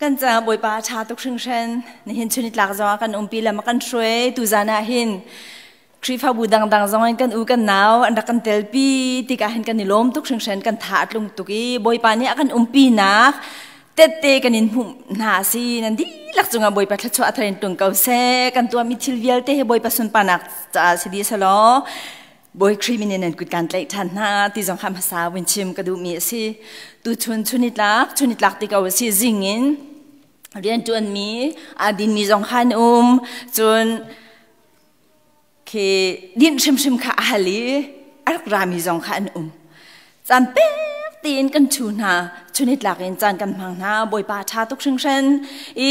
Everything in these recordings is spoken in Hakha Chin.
Kan ca Bawipa ṭha tuk hringhran. Nihin chunitlak zong ah kan umpi lam a kan hruai. Tuzan ah hin Khrihfabu dangdang zong in kan u kan nau an rak kan telpi tikah hin kan i lawm tuk hringhran, kan tha a tlung tuk i Bawipa nih a kan umpi nak tette kan in hmuh hna a si. Nan dihlak cungah Bawipa thluachuah a thar in tlung ko seh. Kan tuahmi thil vialte hi Bawipa sunparnak caah si dih selaw Bawi Khrih min in nan kut kan tlaih ṭhan hna ti zong kha hmasa vun chim ka duhmi a si. Tuchun chunitlak, chunitlak ti ko a si zing in rianṭuanmi, aa dinmi zong kha an um. Cun khi dinh hrimhrim kha a hal i a rak rami zong kha an um. Caan pek tein kan ṭhu hna, chunitlak in caan kan hmang hna. Bawipa ṭha tuk hringhran i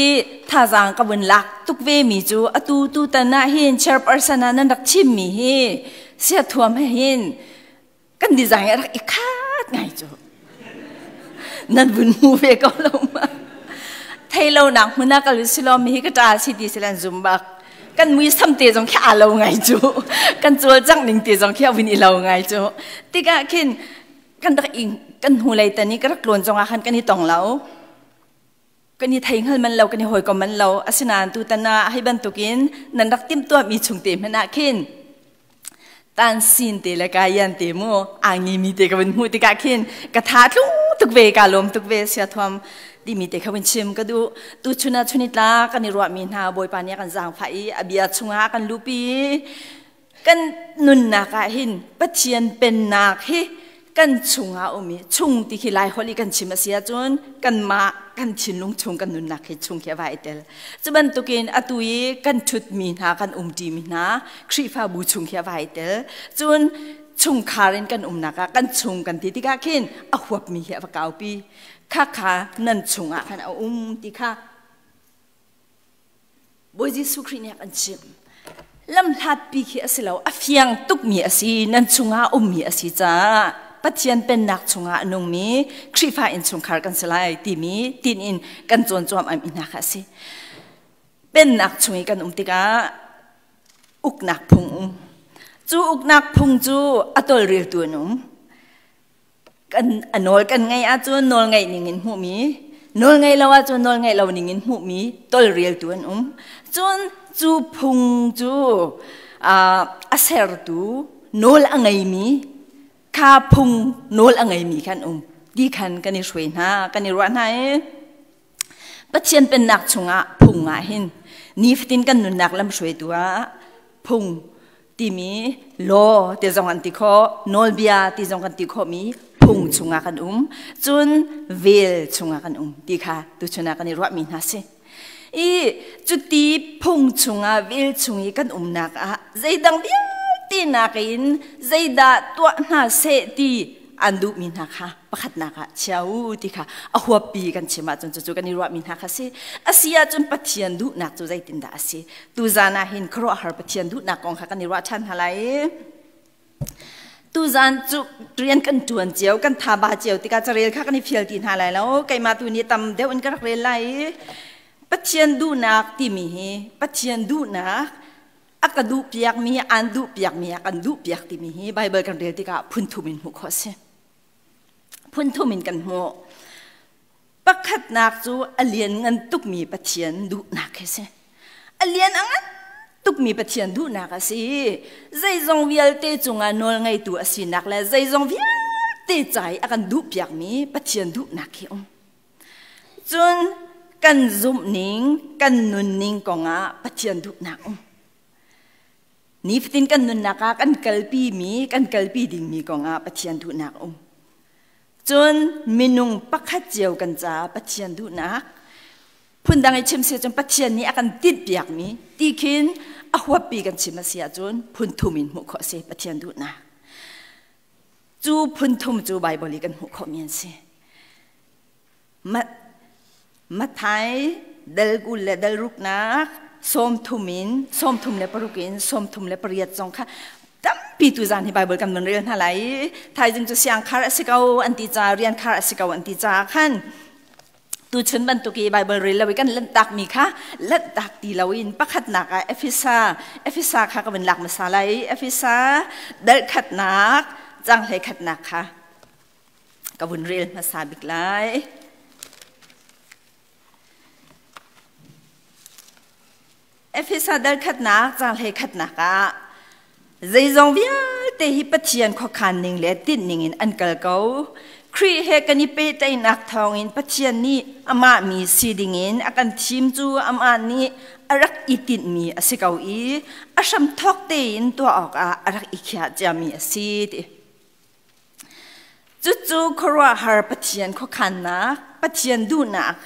thazaang ka vun lak tuk ve mi cu atu tutan ah hin chairperson ah nan rak thimmi hi siathuam he hin kan design a rak i khat ngai cu. Nan vun hmu ve ko lo ma? Thei lo nak hmun ah kal silo mi hi ka ṭa si ti silan zum bak. Kan muisam te zong khi aa lo ngai cu. Kan cawlcangh ning te zong khi a vun i lo ngai cu. Tikah khin kan rak i kan hnulei tan i ka rak tlawn zong ah khan kan i tong lo. Kan i thei hngal man lo, kan i hawikom man lo. Asinain tutan ah hei bantukin nan rak timhtuahmi chung te hmanh ah khin tan sin te le kayan te mu angi mi te ka vun hmuh tikah khin ka tha tlung tuk ve, ka lawm tuk ve. Sia thuam timi te kha vun chim ka duh. Tu chun ah chunitla kan i ruahmi hna Bawipa nih a kan zaangfah i a bia chungah kan lupi kan nunnak ah hin Pathian pennak hi kan chungah um i chung ti khi Lai holh i kan chim a si ahcun kanmah kan thinlung chung kan nunnak hi chung khi a vai tel. Cu bantukin atu i kan ṭhutmi hna, kan umṭimi hna Khrihfabu chung khi a vai tel. Cun chungkhar in kan umnak ah kan chung kan ti tikah khin a huapmi hi a va kaupi. Khakha nan chungah khan a um ti kha Bawi Jesuh Khrih nih a kan chimh. Lamhlatpi khi a si lo, a fiang tukmi a si, nan chungah ummi a si caah Pathian pennak chungah a nungmi Khrihfa innchungkhar kan si lai timi tin in kan cawn cuam am hna kha a si. Pennak chung i kan um tikah uknak phung um. Cu uknak phung cu a tawlreltu an um. Kan a nawl kan ngeih ahcun nawl ngeih ning in hmuhmi, nawl ngeih lo ahcun nawl ngeih lo ning in hmuhmi tawlreltu an um. Cun cu phung cu a sertu nawl a ngeimi kha phung nawl a ngeimi khan um ti khan kan i hruai hna, kan i ruah hna i Pathian pennak chungah phung ah hin nifatin kan nunnak lamhruaitu ah phung timi law ti zong an ti khawh, nawlbia ti zong kan ti khawhmi phung chungah kan um, cun vel chungah kan um ti kha tuchun ah kan i ruahmi hna si. I cuti phung chungah vel chung i kan umnak ah zeidang vialte nakin zeidah tuah hna seh ti an duhmi hna kha pakhatnak ah chia u ti kha a huappi kan chim ahcun cucu kan i ruahmi hna kha si. A si ahcun Pathian duhnak cu zeitindah a si? Tuzan ah hin khuaruahhar Pathian duhnak kong kha kan i ruah ṭhan hna lai. Tuzan cu rian kan ṭuan cio, kan thaba cio tikah carel kha kan i fial ti hna lai lo. Keimah tu nih tam deuh in ka rak rel lai i Pathian duhnak timi hi, Pathian duhnak a ka duhpiakmi, aan duhpiakmi, a kan duhpiak timi hi Baibal kan rel tikah phun thum in hmuh khawh a si. Phun thum in kan hmuh. Pakhatnak cu a lianngan tukmi Pathian duhnak hi si. A lian a ngan tukmi Pathian duhnak a si. Zeizong vialte cungah nawlngeitu a sinak le zeizong vialte ca i a kan duhpiakmi Pathian duhnak hi um. Cun kan zumhning, kan nunning kongah Pathian duhnak um. Nifatin kan nunnak ah kan kalpimi, kan kalpi dingmi kongah Pathian duhnak um. Cun minung pakhat cio kan caah Pathian duhnak, phundang i chim si cun Pathian nih a kan tinhpiakmi ti khin a huappi kan chim a si ahcun phun thum in hmuh khawh a si Pathian duhnak. Cu phun thum cu Baibal i kan hmuh khawhmi an si. Matthai dal 20 le dal ruknak 30 in 36 in 38 zong kha tampi tu zan hi Bible kan van rel hna lai i thaizing cu siang khar a si ko an ti ca, rian khar a si ko an ti ca khan tuchun bantuk i Bible rel lo i kan lanhtak mi kha lanhtak ti loin pakhatnak ah Efesa Efesa kha ka van lak hmasa lai. Efesa dal khatnak cang hlei khatnak kha ka vun rel hmasa bik lai. Efesa dal khatnak caang hlei khatnak ah zeizong vialte hi Pathian khuakhan ning le tinh ning in an kal ko. Khrih he kan i pehtlaihnak thawngin Pathian nih amah mi si dingin a kan thim cu amah nih a rak i tinhmi a si ko i a hramthawk tein tuah awkah a rak i khiah ciami a si ti. Cucu khuaruahhar Pathian khuakhannak, Pathian duhnak,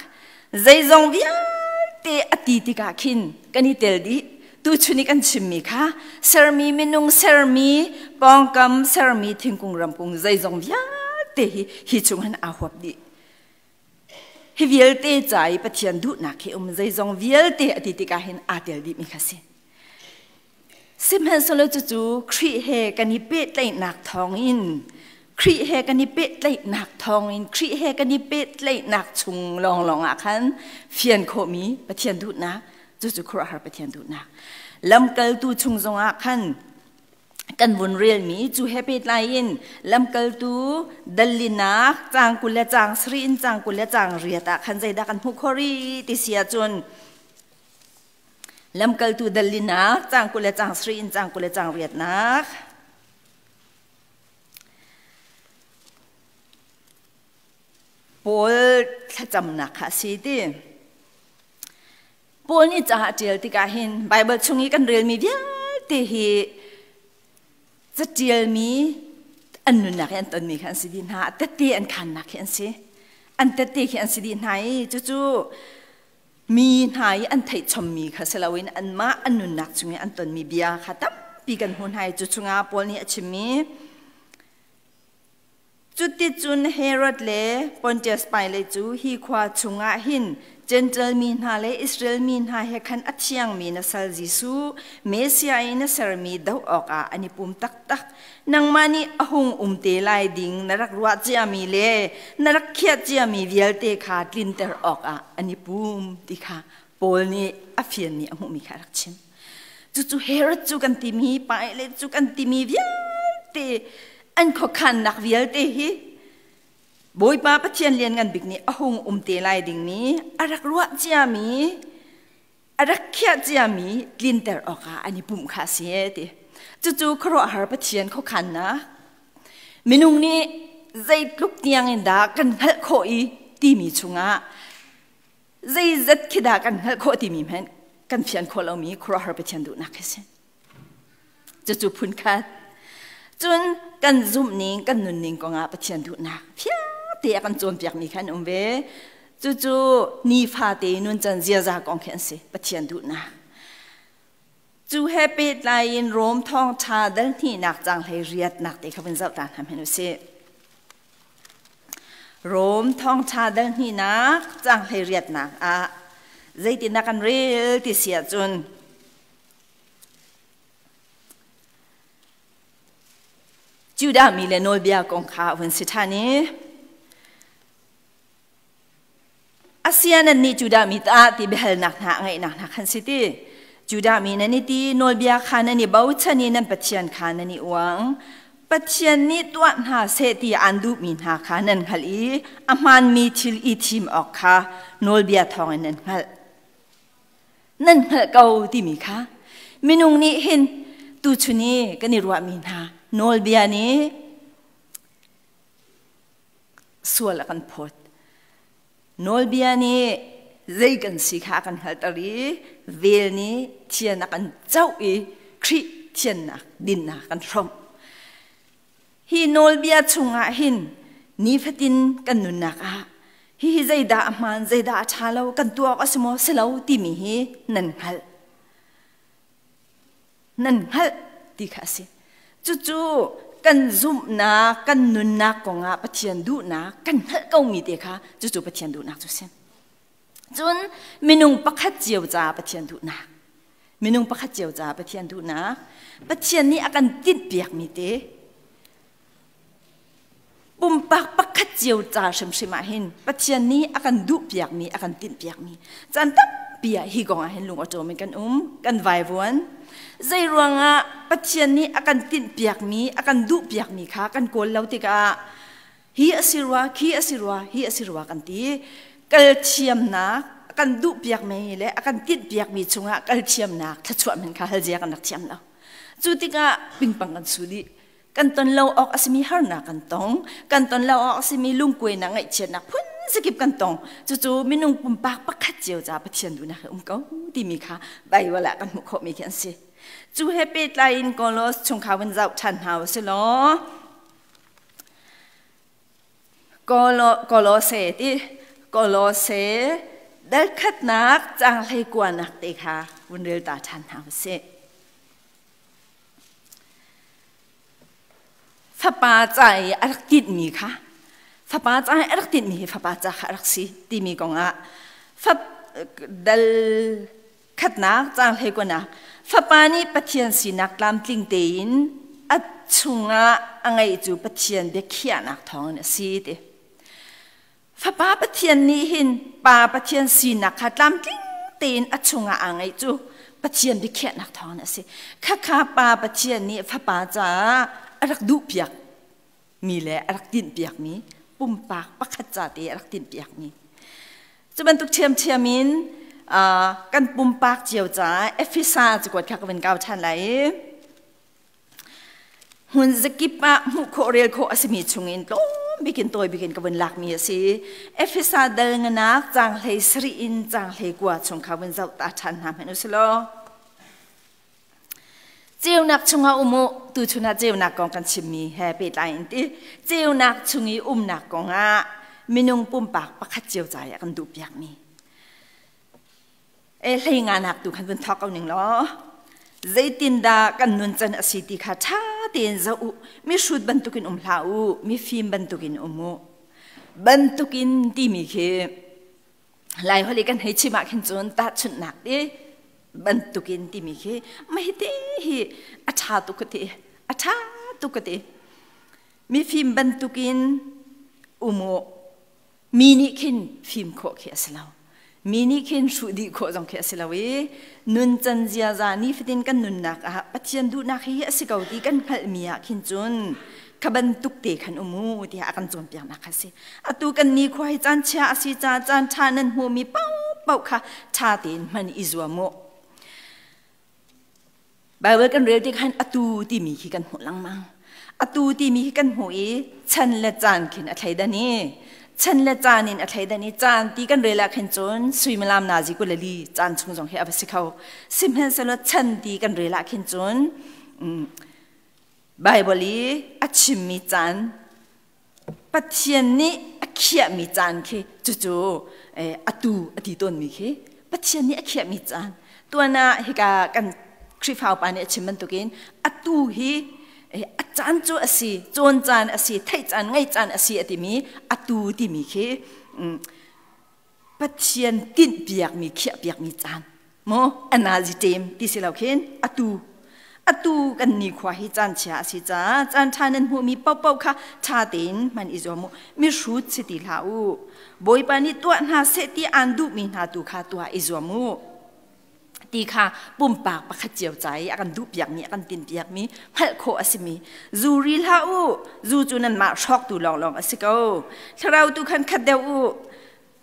zeizong vialte a ti tikah khin kan i tel dih. Tuchun i kan chimmi kha sermi minung sermi pawngkam sermi thingkung ramkung zeizong vialte hi hi chung hin aa huap dih. Hi vialte ca i Pathian duhnak hi um zeizong vialte a ti tikah hin aa tel dihmi kha si. Sihmanhsehlaw cucu Khrih he kan i pehtlaihnak thawngin Khrih he kan i pehtlaihnak thawngin Khrih he kan i pehtlaihnak chung lawnglawng ah khan fian khawhmi Pathian duhnak cucu khuaruahhar Pathian duhnak. Lamkaltu chung zongah khan kan vun relmi cu he pehtlai in lamkaltu dallinak caang 20 le caang sarih in caang 20 le caang riat ah khan zeidah kan hmuh khawh rih ti si ahcun Lamkaltu dallinak caang 20 le caang sarih in caang 20 le caang riatnak. Paul thlacamnak kha a si ti. Paul nih ca a ṭial tikah hin Baibal chung i kan relmi vialte hi caṭialmi an nunnak hi an tonmi kha an si dih hna. Tette an khannak khi an si. An tette khi an si dih hna i cucu mi hna i an theih chommi kha si loin anmah an nunnak chung i an tonmi bia kha tampi kan hmu hna i cu chungah Paul nih a chimmi Cuticun Herod le Pontius Pilate cu hi khua chungah hin Jentail mi hna le Israel mi hna he khan a thiangmi na sal Jesuh, Messiah i na sermi doh awkah an i pum taktak. Nangmah nih a hung um te lai ding na rak ruah ciami le na rak khiah ciami vialte kha tlinter awkah an i pum ti kha Paul nih a fianmi a hmuhmi kha a rak chim. Cucu Herod cu kan timi, Pilate cu kan timi vialte an khuakhannak vialte hi Bawipa Pathian lianngan bik nih a hung um te lai dingmi a rak ruah ciami a rak khiah ciami tlinter awkah an i pumh kha a si ti. Cucu khuaruahhar Pathian khuakhannak minung nih zeitluk tiang in dah kan hngalh khawh i timi chungah zeizat khi dah kan hngalh khawh timi hmanh kan fian khawh lomi khuaruahhar Pathian duhnak khi si. Cucu phunkhat. Cun kan zumhning, kan nunning kongah Pathian duhnak fiang te a kan cawnpiakmi kha an um ve. Cucu nifate nuncan ziaza kong khi an si, Pathian duhnak. Cu he pehtlai in Rom thawngṭha dal hnihnak caang hlei riatnak te kha vun zoh ta hna hmanh u sih. Rom thawngṭha dal hnihnak caang hlei riatnak ah zeitindah kan rel ti si ahcun Judah mi le nawlbia kong kha a hun si ṭhan i Asia nan nih Judah mi tah ti biahalnak hna a ngeihnak hna khan si ti. Judah mi nan i ti nawlbia kha nan i bochan i nan Pathian kha nan i uang. Pathian nih tuah hna seh ti aan duhmi hna kha nan hngalh i a hmaanmi thil i thim awk kha nawlbia thawngin nan hngalh. Nan hngalh ko timi kha minung nih hin tuchun i kan i ruahmi hna nawlbia nih sual a kan phawt. Nawlbia nih zei kan si kha a kan hngalhter i vel nih thian a kan coh i Khrih thiannak dinnak kan hrawmh. Hi nawlbia chungah hin nifatin kan nunnak ah hihi zeidah a hmaan, zeidah a ṭha lo, kan tuah awk a si maw, si lo timi hi nan hngalh. Nan hngalh ti kha a si. Cucu kan zumhnak, kan nunnak kongah Pathian duhnak kan hngalh komi te kha cucu Pathian duhnak cu a si. Cun minung pakhat cio caah Pathian duhnak. Minung pakhat cio caah Pathian duhnak. Pathian nih a kan tinhpiakmi te pumpak pakhat cio ca hrimhrim ah hin Pathian nih a kan duhpiakmi, a kan tinhpiakmi. Caan tampi ah hi kong ah hin lung awṭawm in kan um, kan vaivuan. Zei ruangah Pathian nih a kan tinhpiakmi, a kan duhpiakmi kha kan kawl lo tikah hi a si rua, khi a si rua, hi a si rua kan ti. Kal thiamnak, a kan duh piakmi le a kan tinh piakmi chungah kal thiamnak thluachuah men kha hal zia kan rak thiam lo. Cu tikah pingpang kan su dih. Kan ton lo awk a simi harnak kan tong, kan ton lo awk a simi lungkuainak ngaihchiatnak phun zakip kan tong. Cucu minung pumpak pakhat cio ca Pathian duhnak he um ko timi kha Bible ah kan hmuh khawhmi khi an si. Cu he pehtlai in Kolos chungkhar vun zoh ṭhan hna u si law Kolose ti Kolose dal khatnak caang hlei kuanak te kha vun rel ta ṭhan hna u sih. Fapa ca i a rak tinhmi kha fapa ca i a rak tinhmi hi fapa ca kha a rak si timi kongah fap dal khatnak caang hlei kuanak fapa nih Pathian sinak tlamtling tein a chungah a ngeih cu Pathian biakhiahnak thawngin a si ti. Fapa Pathian nih hin Pa Pathian sinak kha tlamtling tein a chungah aa ngeih cu Pathian biakhiahnak thawngin a si. Khakha Pa Pathian nih Fapa caah a rak duhpiak mi le a rak tinhpiak mi pumpak pakhat ca te a rak tinhpiak mi. Cu bantuk ṭhiamṭhiam in kan pumpak cio caah Efesa cakuat kha ka van kau ṭhan lai i hmun zakip ah hmuh khawh rel khawh a simi chungin tlawm bikin tawi bikin ka vun lakmi a si. Efesa dal nganak caang hlei sarih in caang hlei kua chung kha vun zoh ta ṭhan hna hmanh u si law. Ceunak chungah um u, tuchun ah ceunak kong kan chimmi he pehtlai in ti. Ceunak chung i umnak kongah minung pumpak pakhat cio ca ah kan duhpiakmi. E hlei nganak tu khan vun thawk ko ning law zeitindah kan nun can a si ti kha ṭha tein zoh u. Mihrut bantukin um hlah u, mifim bantukin um u. Bantukin timi khi Lai holh i kan hei chim ah khin cun tahchunhnak ti bantukin timi khi mah hi te hi a ṭha tuk ka ti a ṭha tuk ka ti mifim bantukin um u mi nih khin fim khawh khi a si lo mi nih khin hruh dih khawh zong khi a si lo i nuncan ziaza nifatin kan nunnak ah Pathian duhnak hi a si ko ti kan hngalhmi ah khin cun kha bantuk te khan um u tiah a kan cawnpiaknak kha a si Atu kan nikhua hi caan chia a si caah caan ṭha nan hmuhmi paohpaoh kha ṭha tein hman i zuam u. Baibal kan rel tik han atu timi khi kan hmuh lengmang. Atu timi khi kan hmuh i chan le caan khin a thleidan i chan le caan in a thleidan i caan ti kan rel ah khin cun suimilam nazi kulali caan chung zong hi a va si kho. Sihmanhsehlaw chan ti kan rel ah khin cun Baibal i a chimmi caan Pathian nih a khiahmi caan khi cucu atu a ti tawnmi khi Pathian nih a khiahmi caan tuan ah hika kan Khrihfa upa nih a chim bantukin atu hi a caan cu a si cawn caan a si theih caan ngaih caan a si a timi atu timi khi Pathian tinhpiakmi khiahpiakmi caan mu anazi ṭem ti si lo khin atu atu kan nikhua hi caan chia a si caah caan ṭha nan hmuhmi paohpaoh kha ṭha tein hman i zuam u mihrut si ti hlah u Bawipa nih tuah hna seh ti aan duhmi hna tu kha tuah i zuam u ti kha pumpak pakhat cio ca i a kan duhpiakmi a kan tinpiakmi hngalh khawh a simi zu ri hlah u zu cu nanmah hrawktu lawnglawng a si ko thlarau tu khan khat deuh u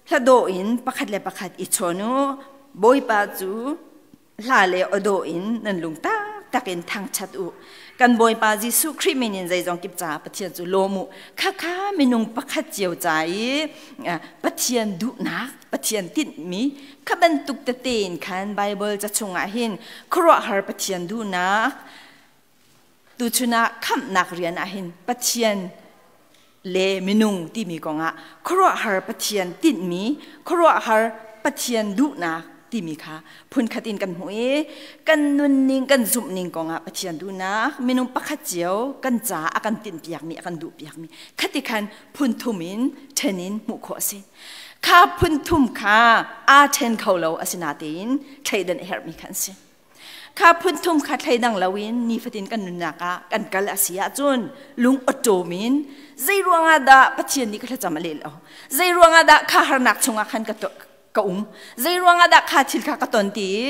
hla dawh in pakhat le pakhat i chawn u Bawipa cu hla le aw dawh in nan lung taktak in thangṭhat u kan Bawipa Jesuh Khrih min in zeizong kip caah Pathian cu lawm u khakha minung pakhat cio ca i Pathian duhnak Pathian tinhmi kha bantuk tete in khan Baibal ca chungah hin khuaruahhar Pathian duhnak tuchun ah khamhnak rian ah hin Pathian le minung timi kongah khuaruahhar Pathian tinhmi khuaruahhar Pathian duhnak timi kha phunkhat in kan hmuh i kan nunning kan zumhning kongah Pathian duhnak minung pakhat cio kan ca a kan tinhpiakmi a kan duhpiakmi khati khan phun thum in ṭhen in hmuh khawh a si. Kha phun thum kha aa ṭhen kho lo asinatein thleidan a herhmi kha an si. Kha phun thum kha thleidang loin nifatin kan nunnak ah kan kal a si ahcun lung awṭawm in zei ruangah dah Pathian nih ka thlacam a leh lo zei ruangah dah kha harnak chungah khan ka ka um zei ruangah dah kha thil kha ka ton ti i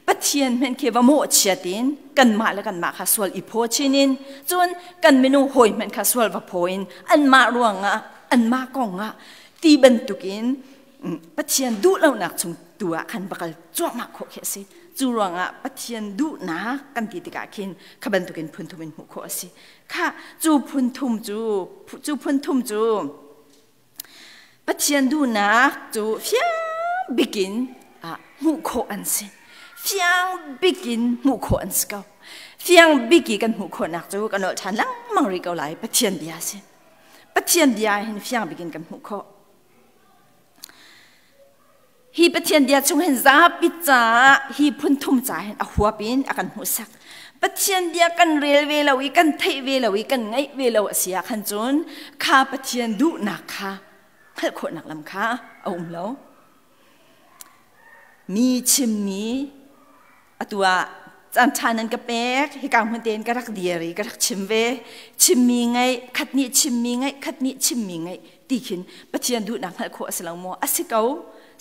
Pathian hmenh khi va mawhchiat in kanmah le kanmah kha sual i phaw chin in cun kan minung hawi hmenh kha sual va phaw in anmah ruangah anmah kongah ti bantukin Pathian duh lonak chung tu ah khan bakal cuahmah khawh khi a si. Cu ruangah Pathian duhnak kan ti tikah khin kha bantukin phun thum in hmuh khawh a si. Kha cu phun thum cu cu phun thum cu Pathian duhnak cu fiang bikin hmuh khawh an si. Fiang bikin hmuh khawh an si ko. Fiang bik i kan hmuh khawhnak cu kan olh ṭhan lengmang rih ko lai. Pathian bia a si. Pathian bia hin fiang bikin kan hmuh khawh. Hi Pathian bia chung hin zapi caah hi phun thum ca hin a huap in a kan hmuhsak. Pathian bia kan rel ve lo i kan theih ve lo i kan ngaih ve lo a si ah khan cun kha Pathian duhnak kha hngalh khawhnak lam kha a um lo. Mi chimmi atu ah caan ṭha nan ka pek hika hmun tein ka rak dir i ka rak chim ve chimmi ngaih khat nih chimmi ngaih khat nih chimmi ngaih ti khin Pathian duhnak hngalh khawh a si lo maw a si ko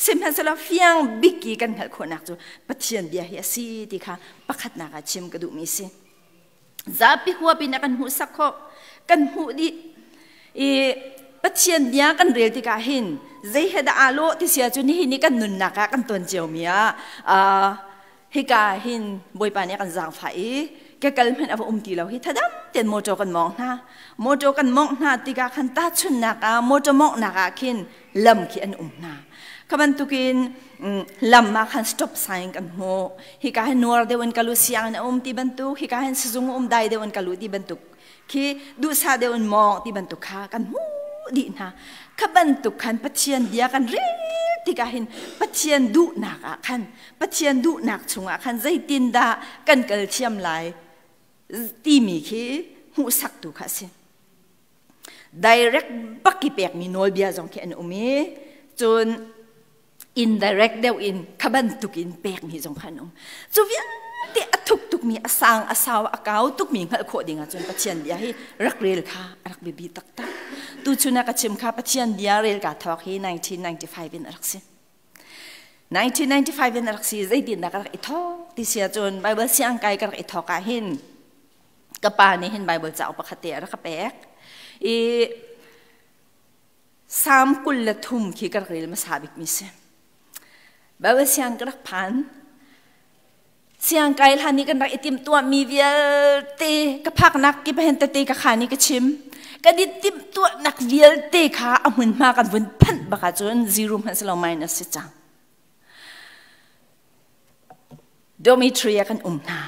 sihmanhsehlaw fiang bik i kan hngalh khawhnak cu Pathian bia hi a si ti kha pakhatnak ah chim ka duhmi si zapi huap in a kan hmuhsak khawh kan hmuh dih i Pathian bia kan rel tikah hin zei he dah aa lawh ti sia cu nihin ni kan nunnak ah kan ton ciomi ah hika hin Bawipa nih a kan zaangfah i ke kal hmanh a va um ti lo hi thadam ten motor kan mawng hna motor kan mawngh hna tikah khan tahchunnak ah motor mawnghnak ah khin lam khi an um hna kha bantukin lam ah khan stop sign kan hmuh hika hin nuar deuh in kalu siang in a um ti bantuk hika hin sizung um dai deuh in kalu ti bantuk khi duhsah deuh in mawng ti bantuk kha kan hmuh dih hna kha bantuk khan Pathian bia kan rel tikah hin Pathian duhnak ah khan Pathian duhnak chungah khan zeitindah kan kal thiam lai timi khi hmuhsaktu kha a si direct bak i pekmi nawlbia zong khi an um i cun indirect deuh in kha bantuk in pekmi zong kha an um cu vialte a thuk tukmi a sang a sau a kau tukmi hngalh khawh ding ahcun Pathian bia hi rak rel kha a rak biapi taktak tuchun ah ka chim kha Pathian bia rel ka thawk hi 1995 in a rak si 1995 in a rak si zeitindah ka rak i thawk ti si ahcun Bible siang kai ka rak i thawk ah hin ka pa nih hin Bible cauk pakhat te a rak ka pek i Salm 23 khi ka rak rel hmasa bikmi si. Bible siang ka rak phan. Siang kai hlan i kan rak i timhtuahmi vialte ka phaknak kip hen tete ka khan i ka chim. Kan i timhtuahnak vialte kha a hmunhma kan vun phanh bak ahcun zero hmanh si lo minus si cang. Dormitory ah kan um hna.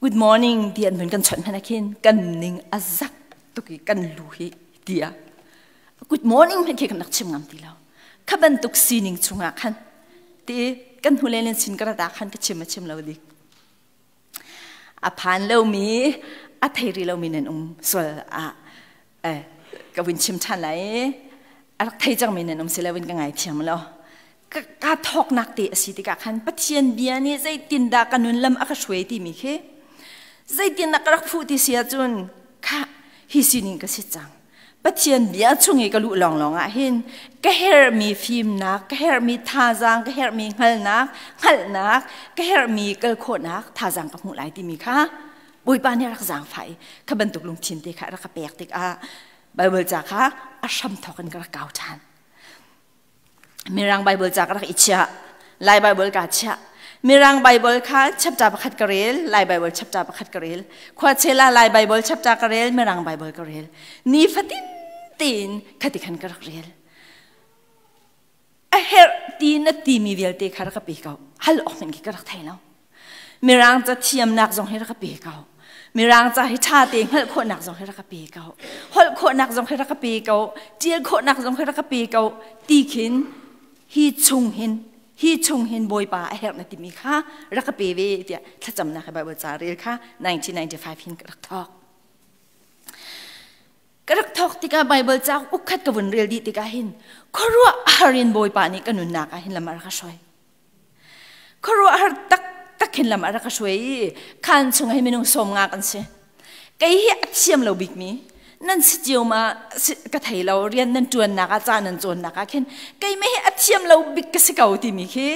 Good morning ti an vun kan chawnh hmanh ah khin kan ning a zak tuk i kan lu hi tiah good morning hmanh khi kan rak chim ngam ti lo. Kha bantuk sining chungah khan ti kan hnulei len sin ka rat ah khan ka chim a chim lo dik. A phan lomi a thei rih lomi nan um sual ah ka vun chim ṭhan lai a rak thei cangmi nan um si lo in ka ngaithiam lo. Ka thawknak te a si tikah khan Pathian bia nih zeitindah ka nun lam a ka hruai timi khi zeitindah ka rak fuh ti si ahcun kha hi sining ka si cang. Pathian bia chung i ka luh lawnglawng ah hin ka herhmi fimnak, ka herhmi thazaang, ka herhmi hngalnak, hngalhnak, ka herhmi kal khawhnak thazaang ka hmuh lai timi kha Bawipa nih a rak zaangfah i kha bantuk lungthin te kha a rak ka pek tikah Bible ca kha a hram thawk in ka rak kau ṭhan. Mirang Bible ca ka rak i chiah. Lai Bible ka chiah. Mirang Bible kha chapter pakhat ka rel, Lai Bible chapter pakhat ka rel. Khuachel ah Lai Bible chapter ka rel, Mirang Bible ka rel. Ni fatin tein khati khan ka rak rel. A herh ti na timi vialte kha rak ka pe ko. Hal awk hmanh khi ka rak thei lo. Mirang ca thiamnak zong hi rak ka pe ko. Mirang ca hi ṭha te hngalh khawhnak zong hi rak ka pe ko. Holh khawhnak zong hi rak ka pe ko. Ṭial khawhnak zong hi rak ka pe ko. Ti khin hi chung hin hi chung hin Bawipa a herh na timi kha rak ka pe ve tiah thlacamnak hi Bible ca rel kha 1995 hin ka rak thawk. Ka rak thawk tikah Bible ca ukkhat ka vun rel dih tikah hin khuaruah har in Bawipa nih ka nunnak ah hin lam a rak ka hruai. Khuaruahhar taktak hin lam a rak ka hruai i khaan chung hi minung 50 kan si. Kei hi a thiam lo bikmi nan si cio ma ka thei lo rian nan ṭuannak ah ca nan cawnnak ah khin keimah hi a thiam lo bik ka si ko timi khi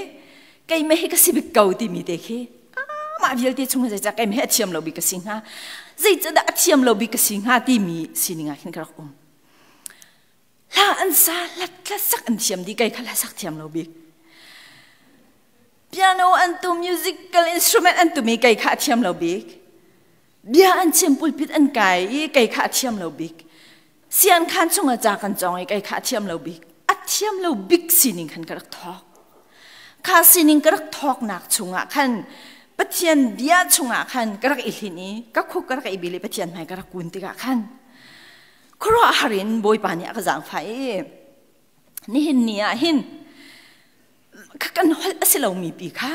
keimah hi ka si bik ko timi te khi mah vialte chung zeicah keimah hi a thiam lo bik ka si hnga zeicahdah a thiam lo bik ka si hnga timi sining ah khin ka rak um. Hla an sa hlat hlasak an thiam dih kei kha hlasak thiam lo bik. Piano an tu musical instrument an tumi kei kha a thiam lo bik. Bia an chim pulpit an kai i kei kha a thiam lo bik. Sian khan chung ah ca kan cawng i kei kha a thiam lo bik. A thiam lo bik sining khan ka rak thawk. Kha sining ka rak thawknak chungah khan Pathian bia chungah khan ka rak i hlin i ka khuk ka rak i bil i Pathian hmai ka rak kun tikah khan khuaruahhar in Bawipa nih a ka zaangfah i nihin ni ah hin kan holh a si lomi pi kha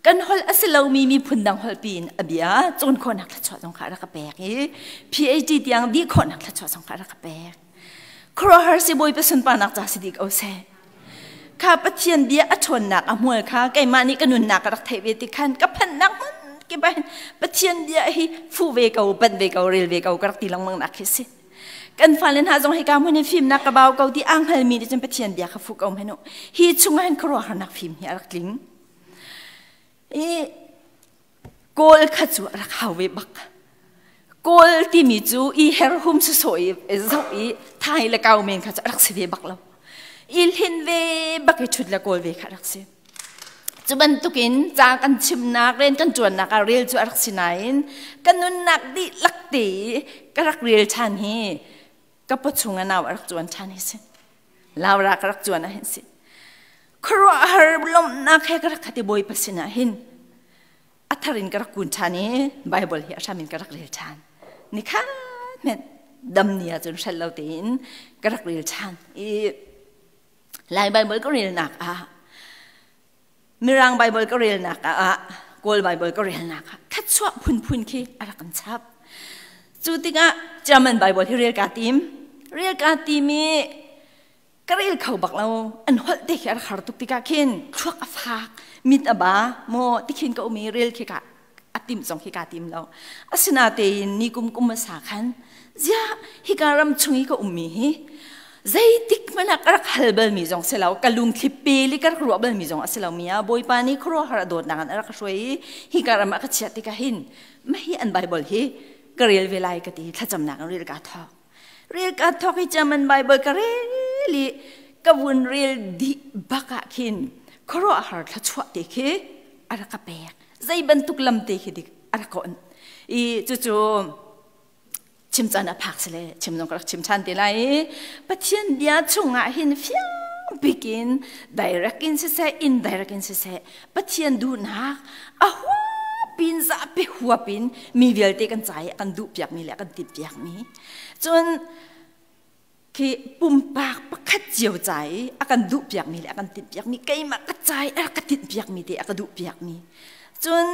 kan holh a si lomi miphun dang holh pi in a bia cawn khawhnak thluachuah zong kha a rak ka pek i PhD tiang dih khawhnak thluachuah zong kha a rak ka pek. Khuaruahhar si Bawipa sunparnak ca si dih ko seh. Kha Pathian bia a ṭhawnnak a hmual kha keimah nih ka nunnak ka rak theih ve ti khan ka phanhnak hmun kip ah hin Pathian bia hi fuh ve ko, panh ve ko, rel ve ko ka rak ti lengmang nak khi si. Kan fale hna zong hika hmun hin fimnak ka bau ko ti aa hngalmi nih cun Pathian bia kha fuh ko hmanh u. Hi chungah hin khuaruahharnak fim hi a rak tling. I Kawl kha cu a rak hau ve bak. Kawl timi cu i herhum sawsawh i zoh i thai le kau men kha cu a rak si ve bak lo. I hlin ve bak i ṭhut le kawl ve kha a rak si. Cu bantukin ca kan chimnak, rian kan ṭuannak ah rel cu a rak si nain ka nunnak dihlak te i ka rak rel ṭhan hi ka pawchung ah nau a rak cuan ṭhan hi si. Laura ka rak cuan ah hin si. Khuaruahhar lawmhnak he ka rak khat i Bawipa sinah hin a thar in ka rak kun ṭhan i Bible hi a hram in ka rak rel ṭhan. Nikhat hmenh dam ni ahcun hrelh lo tein ka rak rel ṭhan i Lai Bible ka relnak ah Mirang Bible ka relnak ah Kawl Bible ka relnak ah thluachuah phunphun khi a rak kan chap. Cu tikah German Bible hi rel kaa tim. Rel kaa tim i ka rel kho bak lo. An holh te khi a rak har tuk tikah khin thluak a fak, mit a ba, maw tikhin ka um i rel khi ka a tim zong khi kaa tim lo. Asinatein ni kum kum hmasa khan ziah hika ram chung i ka ummi hi zeitik hmanh ah ka rak hal balmi zong si lo ka lungthli pel i ka rak ruah balmi zong a si lomi ah Bawipa nih khuaruahhar a dawtnak in a rak ka hruai i hika ram ah ka chiah tikah hin mah hi an Bible hi ka rel ve lai ka ti thlacamnak in rel kaa thawk. Rel kaa thawk i German Bible ka rel i ka vun rel dih bak ah khin khuaruahhar thluachuah te khi a rak ka pek. Zei bantuk lam te khi dik a rak on. I cucu chim caan a phak sile chim zong ka rak chim ṭhan te lai i Pathian bia chungah hin fiang bikin direct in siseh indirect in siseh Pathian duhnak a huapin zapi huapin mi vialte kan ca i a kan duhpiakmi le a kan timhpiakmi cun khi pumpak pakhat cio ca i a kan duhpiakmi le a kan tinhpiakmi keimah ka ca i a ka tinhpiakmi te a ka duhpiakmi cun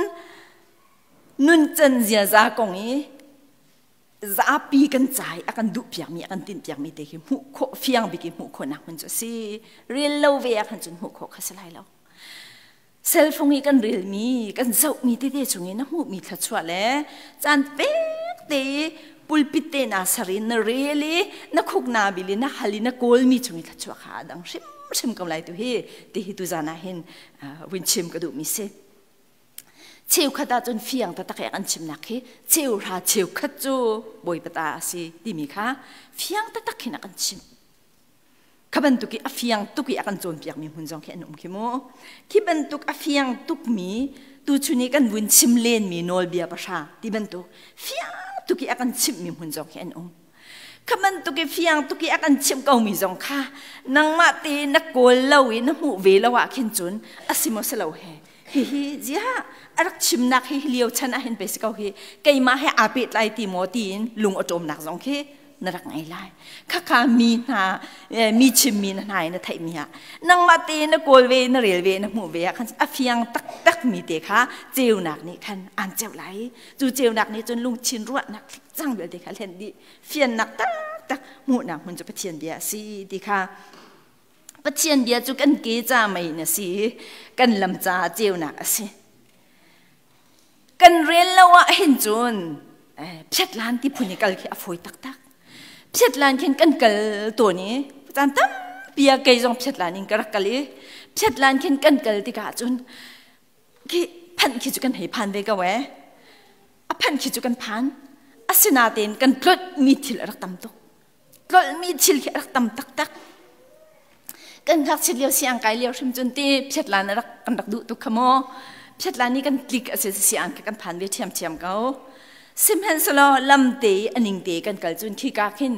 nuncan ziaza kong i zapi kan ca i a kan duhpiakmi a kan tinhpiakmi te khi hmuh khawh fiang bik i hmuh khawhnak hmun cu a si rel lo ve ah khan cun hmuh khawh kha si lai lo Cell phone i kan relmi, kan zohmi tete chung i na hmuhmi thluachuah le caan pek te i pulpit te na ser i na rel i na khuk na bil i na hal i na kawlmi chung i thluachuah kha a dang hrimhrim ko lai tu hi ti hi tuzan ah hin vun chim ka duhmi si. Cheukhat ahcun fiang taktak i an chimnak hi cheuhra cheukhat cu Bawipa ta a si timi kha fiang taktak khin a kan chimh. Kha bantuk i a fiang tuk i a kan cawnpiakmi hmun zong khi an um khi mu. Khi bantuk a fiang tukmi tuchun i kan vun chim lenmi nawlbia pahra ti bantuk fiang tuk i a kan chimhmi hmun zong khi an um. Kha bantuk i fiang tuk i a kan chimh komi zong kha nangmah te na kawl lo i na hmuh ve lo ah khin cun a si maw si lo he hihi ziah a rak chimnak hi lio chan ah hin pe si ko hi keimah he aa pehtlai ti maw tiin lung a ṭawmnak zong khi na rak ngei lai khakha mi hna mi chimmi na hna i na theihmi ah nangmah te na kawl ve na rel ve na hmuh ve ah khan a fiang taktak mi te kha ceunak nih khan aan ceuh lai cu ceunak nih cun lungthin ruahnak cang vialte kha hlen dih fiannak taktak hmuhnak hmun cu Pathian bia a si ti kha Pathian bia cu kan ke ca mei na si kan lam ca ceunak a si Kan rel lo ah hin cun phiatlan ti phun i kal khi a fawi taktak. Phiatlan khin kan kal tawn i caan tampi ah kei zong phiatlan in ka rak kal i phiatlan khin kan kal tikah cun khi phanh khi cu kan hei phan ve ko ee. A phanh khi cu kan phan. Asinain kan tlonh mi thil a rak tam tuk. Tlolhmi thil khi a rak tam taktak. Kan ngakchiat lio siang kai lio hrim cun ti phiatlan a rak kan rak duh tuk kha mu. Phiatlan i kan tlik a si siang khi kan phan ve ṭhiamṭhiam ko. Sihmanhsehlaw lamte i a ning te kan kal cun khika khin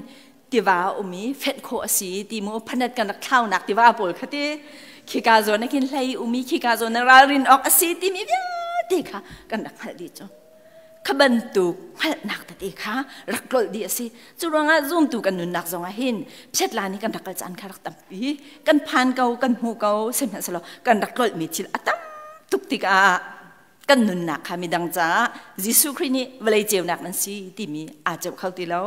tiva a um i fenh khawh a si ti mu phanat kan rak thlaunak tiva pawl kha ti khika zawn ah khin hlei um i khika zawn ah ralrin awk a si timi vialte kha kan rak hngalh dih cu. Kha bantuk hngalhnak tete kha rak tlolh dih a si. Cu ruangah zumtu kan nunnak zongah hin phetlan hi kan rak kal caan kha rak tampi. Kan phan ko, kan hmu ko, sihmanhsehlaw kan rak tlolhmi thil a tam tuk tikah kan nunnak kha midang caah Jesuh Khrih nih vawlei ceunak nan si timi aa ceuh kho ti lo.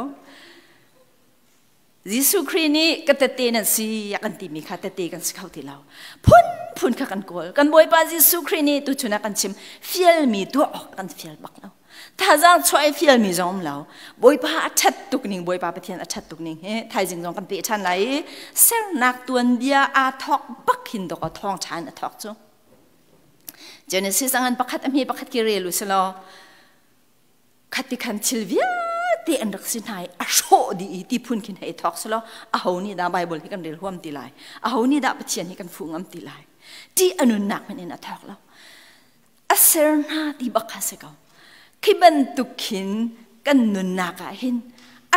Jesuh Khrih nih ka tette nan si a kan timi kha tette kan si kho ti lo. Phunphun kha kan kawl. Kan Bawipa Jesuh Khrih nih tuchun ah kan chim fialmi tuah awk kan fial bak lo. Thazaang chuah i fialmi zong um lo. Bawipa a ṭhat tuk ning, Bawipa Pathian a ṭhat tuk ning hi thaizing zong kan peh ṭhan lai i sernak tuanbia aa thawk bak hin dawk a thawng ṭhan a thawk cu. Genesis a ngan pakhat a hme pakhat ki rel u silaw Khati khan thil vialte an rak si hna i a hrawh dih i ti phun khin hei thawk selaw aho nih dah Bible hi kan rel huam ti lai? Aho nih dah Pathian hi kan fuh ngam ti lai? Ti a nunnak hmanh in a thawk lo. A ser hna ti bak kha si ko. Khi bantuk khin kan nunnak ah hin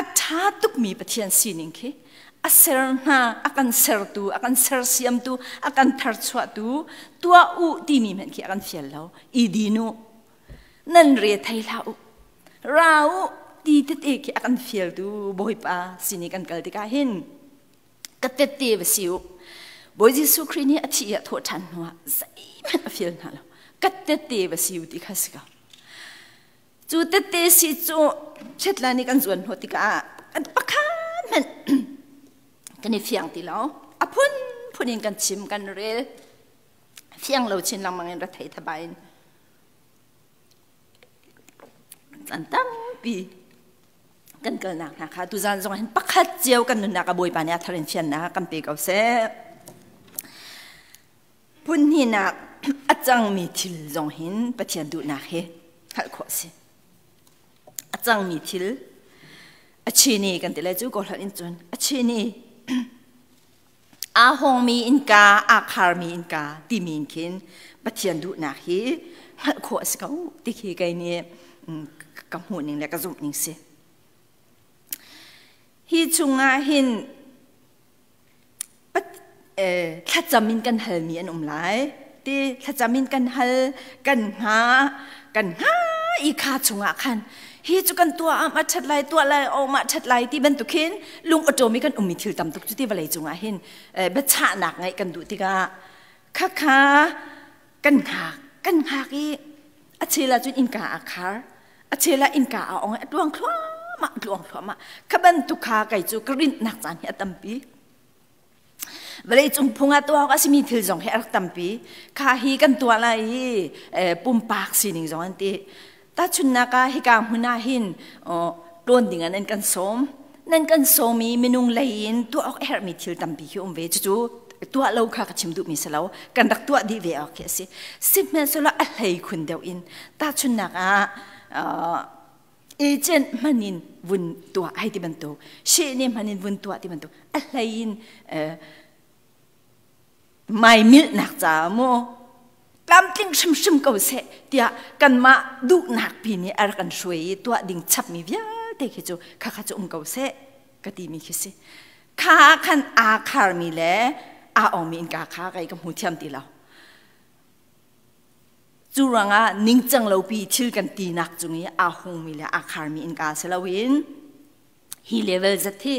a ṭha tukmi Pathian sining khi a ser hna, a kan sertu, a kan sersiamtu, a kan tharchuahtu, tuah u timi hmanh khi a kan fial lo. I din u, Nan re thei hlah u. Ra u ti tete khi a kan fialtu Bawipa sin i kan kal tikah hin ka tette va si u. Bawi Jesuh Khrih nih a thih i a thawh ṭhan hnuah zeihmanh a fial hna lo. Ka tette va si u ti kha si ko. Cu tette si cu chetla nih kan zuan hnawh tikah kan pakhat hmanh kan i fiang ti lo. A phunphun in kan chim kan rel. Fiang lo chin lengmang in ra thei thabai in Caan tampi kan kalnak hna kha tuzaan zong hin pakhat cio kan nunnak a Bawipa nih a thar in fiannak kan pe ko seh. Phun hnihnak a cangmi thil zong hin Pathian duhnak hi hngalh khawh a si. A cangmi thil a chini kan ti lai cu kawlholh in cun a chini Aa hawngmi innka, aa kharmi innka timi in khin Pathian duhnak hi hngalh khawh a si ko ti khi kei nih ka hmuh ning le ka zumh ning si. Hi chungah hin thlacam in kan halmi an um lai. Ti thlacam in kan hal, kan hnga, kan hnga i kha chungah khan hi cu kan tuah ah ma ṭhat lai tuah lai o ma ṭhat lai ti bantuk hin lung awṭawm i kan ummi thil tam tuk cu ti vawlei cungah hin biachahnak ngeih kan duh tikah khakha kan hngak kan hngak i a chel ah cun innka a khar a chel ah innka a ong i a tluang thluahmah a tluang thluahmah kha bantuk kha kei cu ka rinhnak caan hi a tampi Vawleicung phung ah tuah awk a simi thil zong hi a rak tampi. Kha hi kan tuah lai i pumpak sining zong an ti. Tahchunhnak ah hika hmun ah hin tlawn ding ah nan kan sawm. Nan kan sawm i minung lei in tuah awk a herhmi thil tampi khi um ve. Cucu tuah lo kha ka chim duhmi si lo. Kan rak tuah dih ve awk khi a si. Sihmanhsehlaw a hlei khun deuh in tahchunhnak ah agent hman in vun tuah hei ti bantuk shehne hman in vun tuah ti bantuk a hlei in mai milhnak caah mu tlamtling hrimhrim ko seh tiah kanmah duhnak pi nih a rak kan hruai i tuah ding chapmi vialte khi cu khakha cu um ko seh ka timi khi si kha khan aa kharmi le aa ongmi innka kha kei ka hmu thiam ti lo. Cu ruangah ningcang lopi thil kan tinak cung i aa hungmi le aa kharmi innka si loin hi level zat hi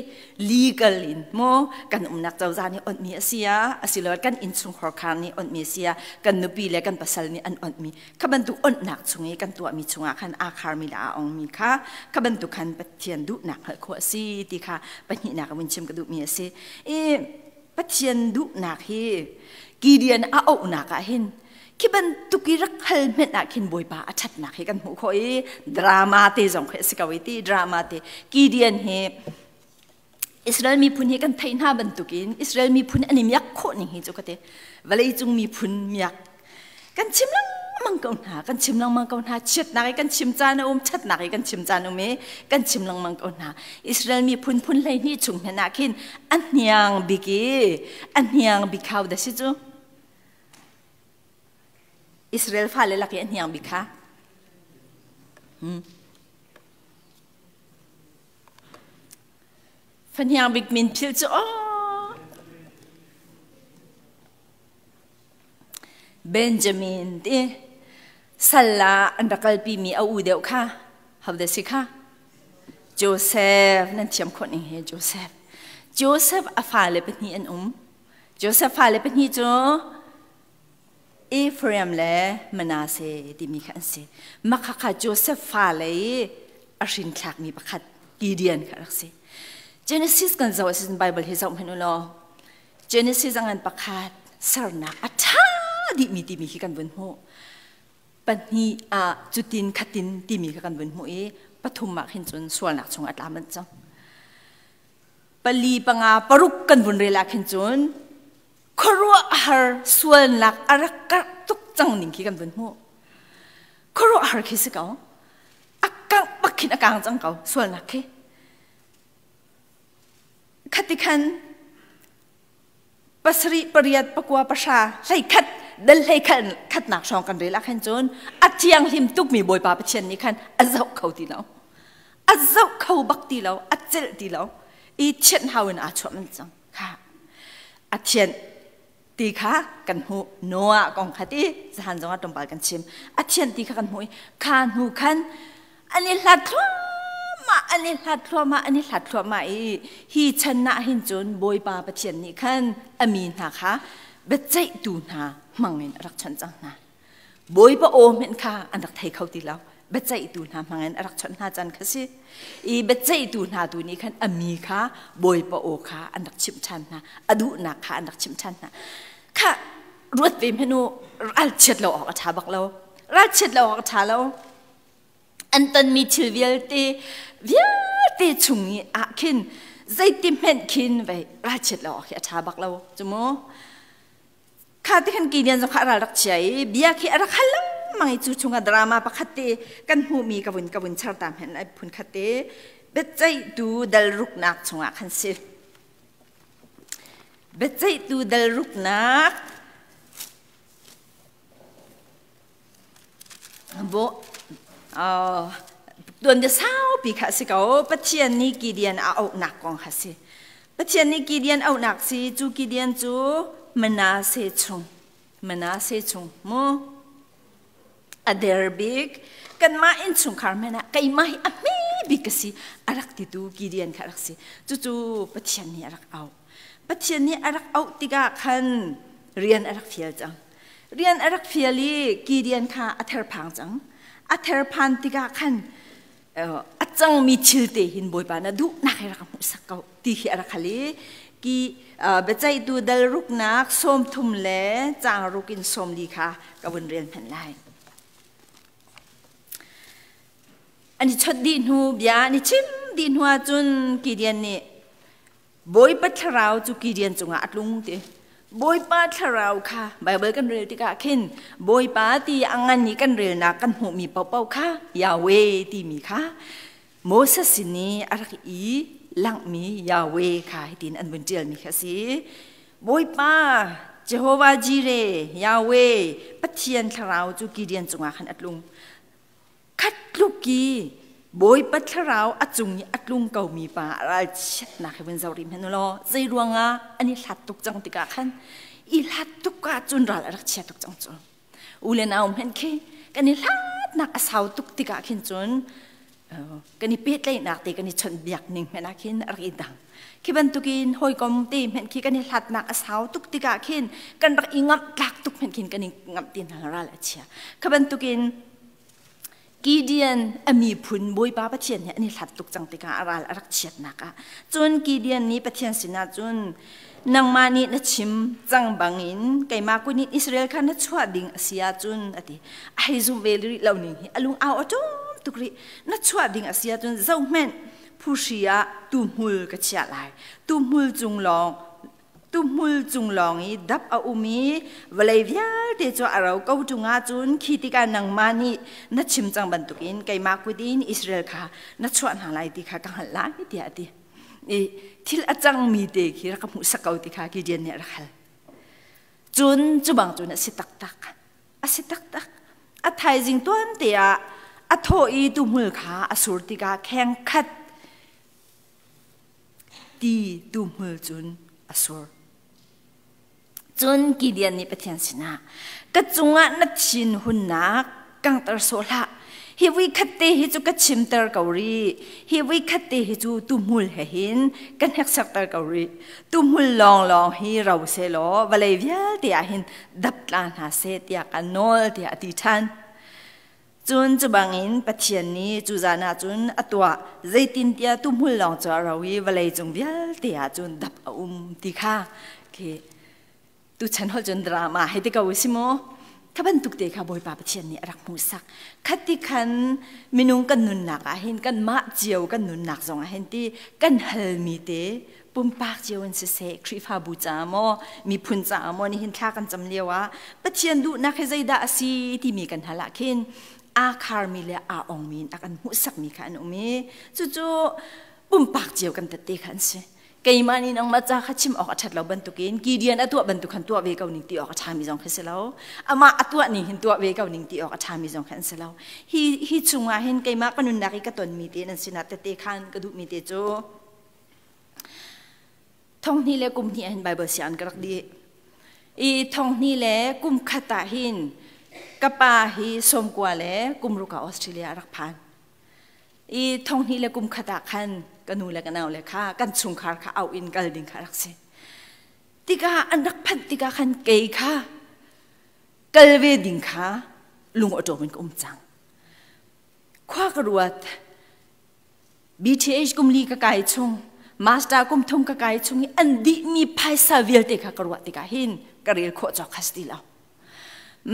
legal in maw kan umnak cozah nih onhmi a si ah asiloah kan innchungkhar khar nih onhmi a si ah kan nupi le kan pasal nih an onhmi kha bantuk onhnak chung i kan tuahmi chungah khan aa kharmi le aa ongmi kha kha bantuk khan Pathian duhnak hngalh khawh a si ti kha pahnihnak in chim ka duhmi a si. I Pathian duhnak hi Gideon a auhnak ah hin khi bantuk i rak hal hmenh ah khin Bawipa a ṭhatnak hi kan hmuh khawh i drama te zong khi a si ko i ti drama te Gideon hi Israel miphun hi kan theih hna bantukin Israel miphun an i miak khawh ning hi cu ka te vawleicung miphun miak kan chim lengmang. lengmang ko hna, kan chim lengmang ko hna. Chiatnak i kan chim caan a um, ṭhatnak i kan chim caan um i kan chim lengmang ko hna. Israel mi phun phun 12 chung hmanh ah khin a hniang bik i a hniang bik hau da si cu. Israel fale lak i a hniang bik kha. Fahniang bik min philh cu aw. Benjamin ti sal ah an rak kalpimi a u deuh kha haudah si kha? Joseph nan thiam khawh ning he Joseph. Joseph a fale pahnih an um. Joseph fale pahnih cu Ephraim le Manasseh timi kha an si. Mah kha Joseph fale i a hrinthlakmi pakhat Gideon kha rak si. Genesis kan zoh ahcun Bible hi zoh hmanh u law Genesis a ngan pakhat sernak a ṭha dihmi timi khi kan vun hmuh. Pahnih ah cutin khatin timi kha kan vun hmuh i pathum ah khin cun sualnak chung a tla manh cang. Pali panga paruk kan vun rel ah khin cun khuaruahhar sualnak a rak karh tuk cang ning khi kan vun hmuh. Khuaruahhar khi si ko. A kangh bak khin a kang cang ko sualnak khi. Khati khan pasarih pariat pakua pahra hleikhat dal hleikhat khatnak hrawng kan rel ah khan cun a thianghlim tukmi Bawipa Pathian nih khan a zoh kho ti lo. A zoh kho bak ti lo, a celh ti lo. I thianh hau in aa chuah man cang. Kha a thianh ti kha kan hmuh. Noah kong kha ti zahan zongah tlawmpal kan chim. A thianh ti kha kan hmuh i kha hnu khan an i hlat thluahmah, an i hlat thluahmah, an i hlat thluahmah i hi chan ah hin cun Bawipa Pathian nih khan a mi hna kha biaceihtu hna hmangin a rak chawnh cang hna. Bawipa aw hmenh kha an rak thei kho ti lo. Biaceihtu hna hmangin a rak chawnh hna caan kha si. I biaceihtu hna tu nih khan a mi kha Bawipa aw kha an rak chimh ṭhan hna. A duhnak kha an rak chimh ṭhan hna. Kha ruat ve hmanh u, ralchiat lo awk a ṭha bak lo. Ralchiat lo awk a ṭha lo. An tonmi thil vialte vialte chung i ah khin zeiti hmenh khin vei ralchiat lo awk hi a ṭha bak lo cu mu. Kha ti khan Gideon zong kha a ral rak chia i bia khi a rak hal lengmang i cu chungah drama pakhat te kan hmuhmi ka vun ka vun char ta hmenh lai phun khat te biaceihtu dal ruknak chungah khan si. Biaceihtu dal ruknak bo tuan bia saupi kha a si ko. Pathian nih Gideon a auhnak kong kha si. Pathian nih Gideon auhnak si cu Gideon cu Manasseh chung Manasseh chung mu a der bik kanmah innchungkhar hmanh ah keimah hi a hme bik ka si a rak titu Gideon kha a rak si. Cucu Pathian nih a rak auh. Pathian nih a rak auh tikah khan rian a rak fial cang. Rian a rak fial i Gideon kha a therphang cang. A therphan tikah khan a cangmi thil te hin Bawipa na duhnak hi rak hmuhsak ko ti hi a rak hal i ki biaceihtu dal ruknak 30 le caang ruk in 40 kha ka vun rel hmanh lai. An i chawt dih hnu bia an i chim dih hnu ahcun Gideon nih Bawipa thlarau cu Gideon cungah a tlung ti. Bawipa thlarau kha Baibal kan rel tikah khin Bawipa ti a ngan i kan relnak kan hmuhmi paohpaoh kha Yahweh timi kha Moses sin i a rak i langhmi Yahweh kha hitin an vun ṭialmi kha a si. Bawipa Jehovah Jireh Yahweh Pathian thlarau cu Gideon cungah khan a tlung. Khat tluk i Bawipa thlarau a cung i a tlung komi pa ralchiatnak hi vun zoh rih hmanh u law zei ruangah an i hlat tuk cang tikah khan i hlat tuk ahcun ral a rak chia tuk cang cu. U le nau hmanh khi kan i hlatnak a sau tuk tikah khin cun kan i pehtlaihnak te kan i chawnhbiak ning hmanh ah khin a rak i dang. Khi bantukin hawikom te hmanh khi kan i hlatnak a sau tuk tikah khin kan rak i ngamh tlak tuk hmanh khin kan i ngamh ti hna ral a chia. Kha bantukin Gideon a miphun Bawipa Pathian he an i hlat tuk cang tikah a ral a rak chiatnak ah cun Gideon nih Pathian sinah cun nangmah nih na chim cang bangin keimah kun in Israel kha na chuah ding a si ahcun a ti. A hei zum ve rih lo ning hi a lung au a ṭum tuk rih. Na chuah ding a si ahcun zohhmanh phuhri ah tuhmul ka chiah lai. Tuhmul cung lawng. Tuhmul cung lawng i dap a um i vawlei vialte cu a ro ko ṭung ahcun khi tikah nangmah nih na chim cang bantukin keimah kut in Israel kha na chuah hna lai ti kha ka hngalh lai tiah a ti. I thil a cangmi te khi rak ka hmuhsak ko ti kha Gideon nih a rak hal. Cun cu bang cun a si taktak. A si taktak. A thaizing tuan te ah a thawh i tuhmul kha a sur tikah kheng khat ti tuhmul cun a sur. Cun Gideon nih Pathian sinah, Ka cungah na thinhunnak kangter sawh hlah. Hi vui khat te hi cu ka chimter ko rih. Hi vui khat te hi cu tuhmul he hin ka hneksakter ko rih. Tuhmul lawnglawng hi ro sehlaw vawlei vialte ah hin dap tla hna seh tiah ka nawl tiah a ti ṭhan. Cun cu bangin Pathian nih cu zan ah cun a tuah, zeitintiah tuhmul lawng cu a ro i vawlei cung vialte ah cun dap a um ti kha khi tuchan holh cun drama hei ti ko u si mu. Kha bantuk te kha Bawipa Pathian nih a rak hmuhsak. Khati khan minung kan nunnak ah hin kanmah cio kan nunnak zong ah hin ti kan halmi te pumpak cio in siseh Khrihfabu ca maw miphun caah maw nihin thla kan cam lio ah Pathian duhnak hi zeidah a si timi kan hal ah khin aa kharmi le aa ongmi in a kan hmuhsakmi kha an um i cucu pumpak cio kan tette kha an si. Keimah nih nangmah ca kha chim awk a ṭhat lo bantukin Gideon a tuah bantuk khan tuah ve ko ning ti awk a ṭhami zong khi si lo. Amah a tuah ning hin tuah ve ko ning ti awk a ṭhami zong khi an si lo. Hi hi chungah hin keimah ka nunnak i ka tonmi te nan sinah tette khan ka duhmi te cu Thonghnih le kum hnih ah hin Bible sianginn ka rak dih. I thonghnih le kum khat ah hin ka pa hi sawmkua le kum ruk ah Australia a rak phan. I thonghnih le kum khat ah khan ka nu le ka nau le kha kan chungkhar kha au in kal ding kha rak si. Tikah an rak phanh tikah khan kei kha kal ve ding kha lung awṭawm in ka um cang. Khua ka ruat. BTH kum li ka kai chung, master kum thum ka kai chung i an dihmi phaisa vialte kha ka ruah tikah hin ka rel khawh cawk kha si ti lo.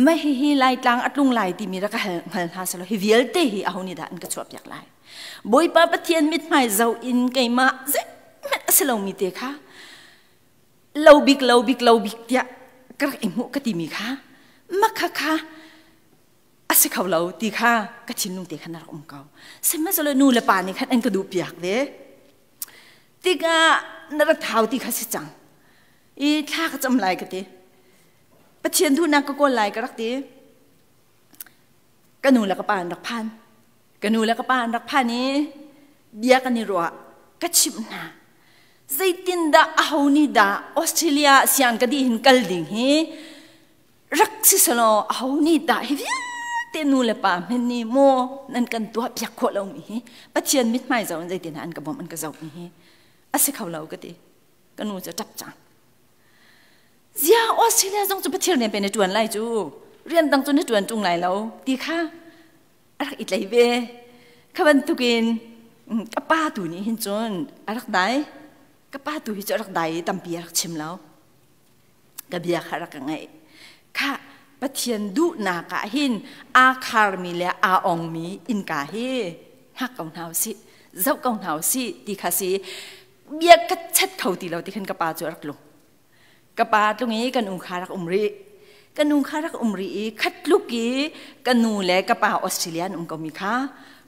Mah hihi Laitlang a tlung lai timi rak ka hal hngal hna selaw hi vialte hi aho nih dah an ka chuahpiak lai. Bawipa Pathian mithmai zoh in keimah zeihmanh a si lomi te kha lo bik lo bik lo bik tiah ka rak i hmuh ka timi kha makha kha a si kho lo ti kha ka thinlung te khan a rak um ko. Sihmanhsehlaw nu le pa nih khan an ka duh piak ve. Tikah na ra thau ti kha si cang. I thla ka cam lai ka ti. Pathian duhnak ka kawl lai ka rak ti. Ka nu le ka pa an rak phan. Ka nu le ka pa an rak phan i bia kan i ruah ka chimh hna. Zeitindah aho nih dah Australia siang ka dih hin kal ding hi Rak si selaw aho nih dah hi vialte nu le pa hmen nih maw nan kan tuah piak khawh lomi hi Pathian mithmai zoh in zeitin an ka bawmh an ka zoh mi hi a si kho lo ka ti. Ka nu cu a ṭap cang. Zia Australia zong cu Pathian rian pe na ṭuan lai cu rian dang cu na ṭuan ṭung lai lo ti kha a rak i tlei ve. Kha bantukin ka pa tu nih hin cun a rak dai. Ka pa tu hi cu a rak dai i tampi a rak chim lo. Ka bia kha rak ka ngaih. Khah, Pathian duhnak ah hin aa kharmi le aa ongmi innka hi hngak ko hna usih, zoh ko hna usih ti kha si bia ka chat kho ti lo ti khan ka pa cu a rak tlung. Ka pa tlung i kan ungkha rak um rih. Kan ungkha rak um rih i khat tluk i ka nu le ka pa Australia an um komi kha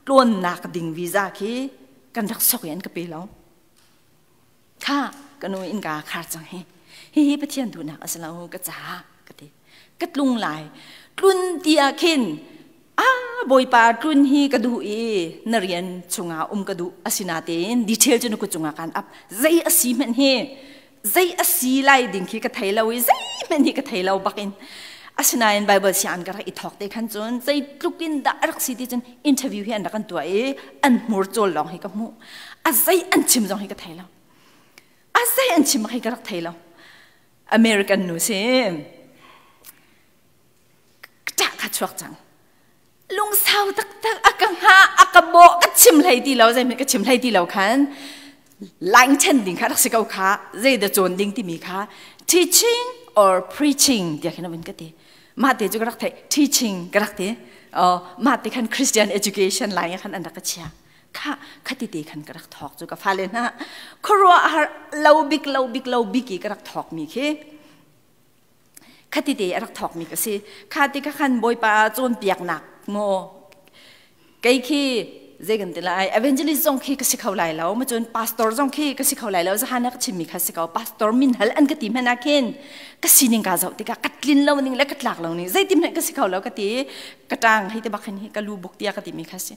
tlawnnak ding visa khi kan rak sok i an ka pe lo. Kha ka nu innka khar cang hi. Hihi Pathian duhnak a si lo ka caah ka ti. Ka tlung lai. Tlun ti ah khin a Bawipa tlun hi ka duh i na rian chungah um ka duh asinatein detail cu na kut cungah kaan ap. Zei a si hmanh hi zei a si lai ding khi ka thei lo i zeihmanh hi ka thei lo bakin asinain Bible sianginn ka rak i thawk te khan cun zeitluk in dah a rak si ti cun interview hi an rak kan tuah i an hmur cawl lawng hi ka hmuh. A zei an chim zong hi ka thei lo. A zei an chim hi ka rak thei lo. American nu si. Ṭah kha chuak cang. Lungsau taktak a ka hnga a ka bawh ka chim hlei ti lo zeihmanh ka chim hlei ti lo khan line chen ding kha rak si ko kha zei dah cawn ding timi kha teaching or preaching tiah khin a vun ka ti. Mah te cu ka rak theih teaching ka rak ti. Oh, mah te khan Christian education line khan an rak ka chia. Kha khati te khan ka rak thawk cu ka fale hna khuaruahhar lo bik lo bik lo bik i ka rak thawk mi khi khati te a rak thawk mi ka si. Kha ti ka khan Bawipa cawnpiaknak maw kei khi zei kan ti lai, evangelist zong khi ka si kho lai lo ma, cun pastor zong khi ka si kho lai lo. Zahan ka chimmi kha si ko. Pastor min hal an ka ti hmanh ah khin ka sining ka zoh tikah ka tlin lo ning le ka tlak lo ning, zeitin hmanh ka si kho lo ka ti. Ka tang hei te bak hin ka lu buk tia ka ti mi kha si.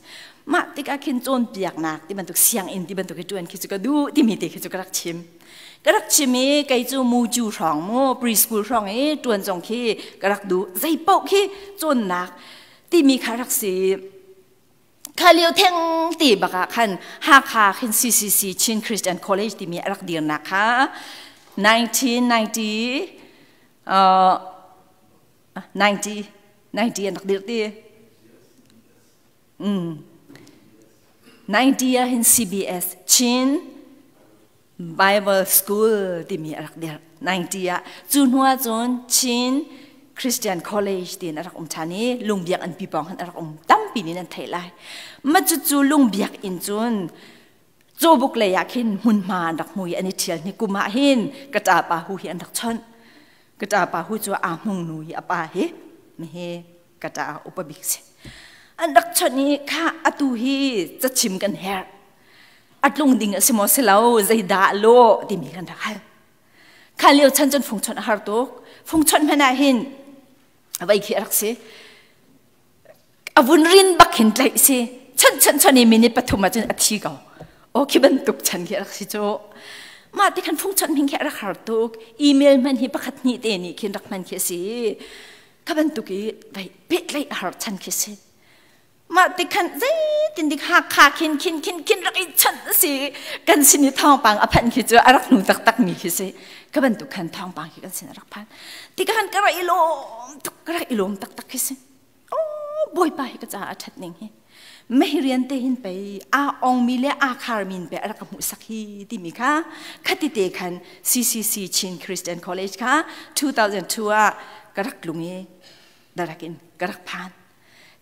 Mah tikah khin cawnpiaknak ti bantuk, sianginn ti bantuk hi tuan khi cu ka duh timi te khi cu ka rak chim, ka rak chim i kei cu mucu hrawng mu, preschool hrawng i tuan zong khi ka rak duh, zei paoh khi cawnnak timi kha rak si. Kha lio theng ti bak ah khan Hakha khin CCC, Chin Christian College timi a rak dirnak kha 1990 90 90 an rak dir ti. 90 ah hin CBS, Chin Bible School timi a rak dirh 90 ah. Cu hnu ah cun Chin Christian College tiin a rak um ṭhan i Lungbiak an pipawng han a rak um, tampi nih nan theih lai. Ma cucu Lungbiak in cun Cawbuk lei ah khin hmunhma an rak hmu i an i ṭhial ni kum ah hin ka ṭapa hu hi an rak chawnh. Ka ṭapa hu cu aa hmung nu i a pa hi mihi ka ṭa upa bik si. An rak chawnh i kha atu hi cachim kan herh, a tlung ding a si maw si lo, zeidah lo timi kan rak hal. Kha lio chan cun fung chawnh a har tuk. Fung chawnh hmanh ah hin vei khi a rak si, a vun rin bak hin tlaih si, chan chan chan i minute 3 ah cun a thi ko. O khi bantuk chan khi a rak si cu. Mah ti khan fung chawnh hming khi a rak har tuk. Email hman hi pakhat hnih te nih khin rak hman khi a si. Kha bantuk i vei pehtlaih a har chan khi si. Mah ti khan zeitin dik Hakha khin khin khin khin rak i chanh si. Kan sin i thawngpang a phanh khi cu a rak hnu taktak mi khi si. Ka bantuk khan thawngpang khi kan sin a rak phan ti khan ka rak i lawm tuk, ka rak i lawm taktak khi si. Oh, Bawipa hi ka caah a ṭhat ning hi, mehrian te hin pei aa ongmi le aa kharmi in pei a rak ka hmuhsak hi timi kha. Khati te khan CCC, Chin Christian College kha 2002 ah ka rak tlung i darak in ka rak phan.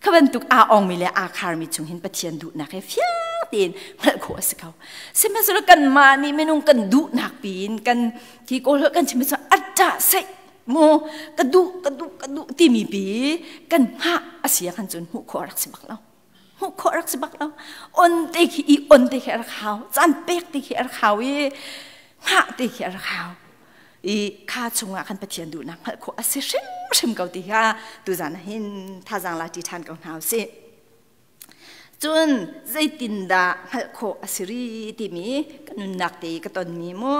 Kha bantuk aa ongmi le aa kharmi chung hin Pathian duhnak he fiang tein hngalh khawh a si ko. Sihmanhsehlaw kanmah nih minung kan duhnak piin kan khi kawl kan chim cu aṭah seih mu, ka duh, ka duh, ka duh timi pi kan hngah a si ah khan cun hmuh khawh rak si bak lo, hmuh khawh rak si bak lo. On te khi i on te khi a rak hau, caan pek te khi a rak hau i hngah te khi a rak hau i kha chungah khan Pathian duhnak hngalh khawh a si hrimhrim ko ti kha tuzan ah hin thazaang la ṭi ṭhan ko hna usih. Cun zeitindah hngalh khawh a si ri timi ka nunnak te ka tonmi mu,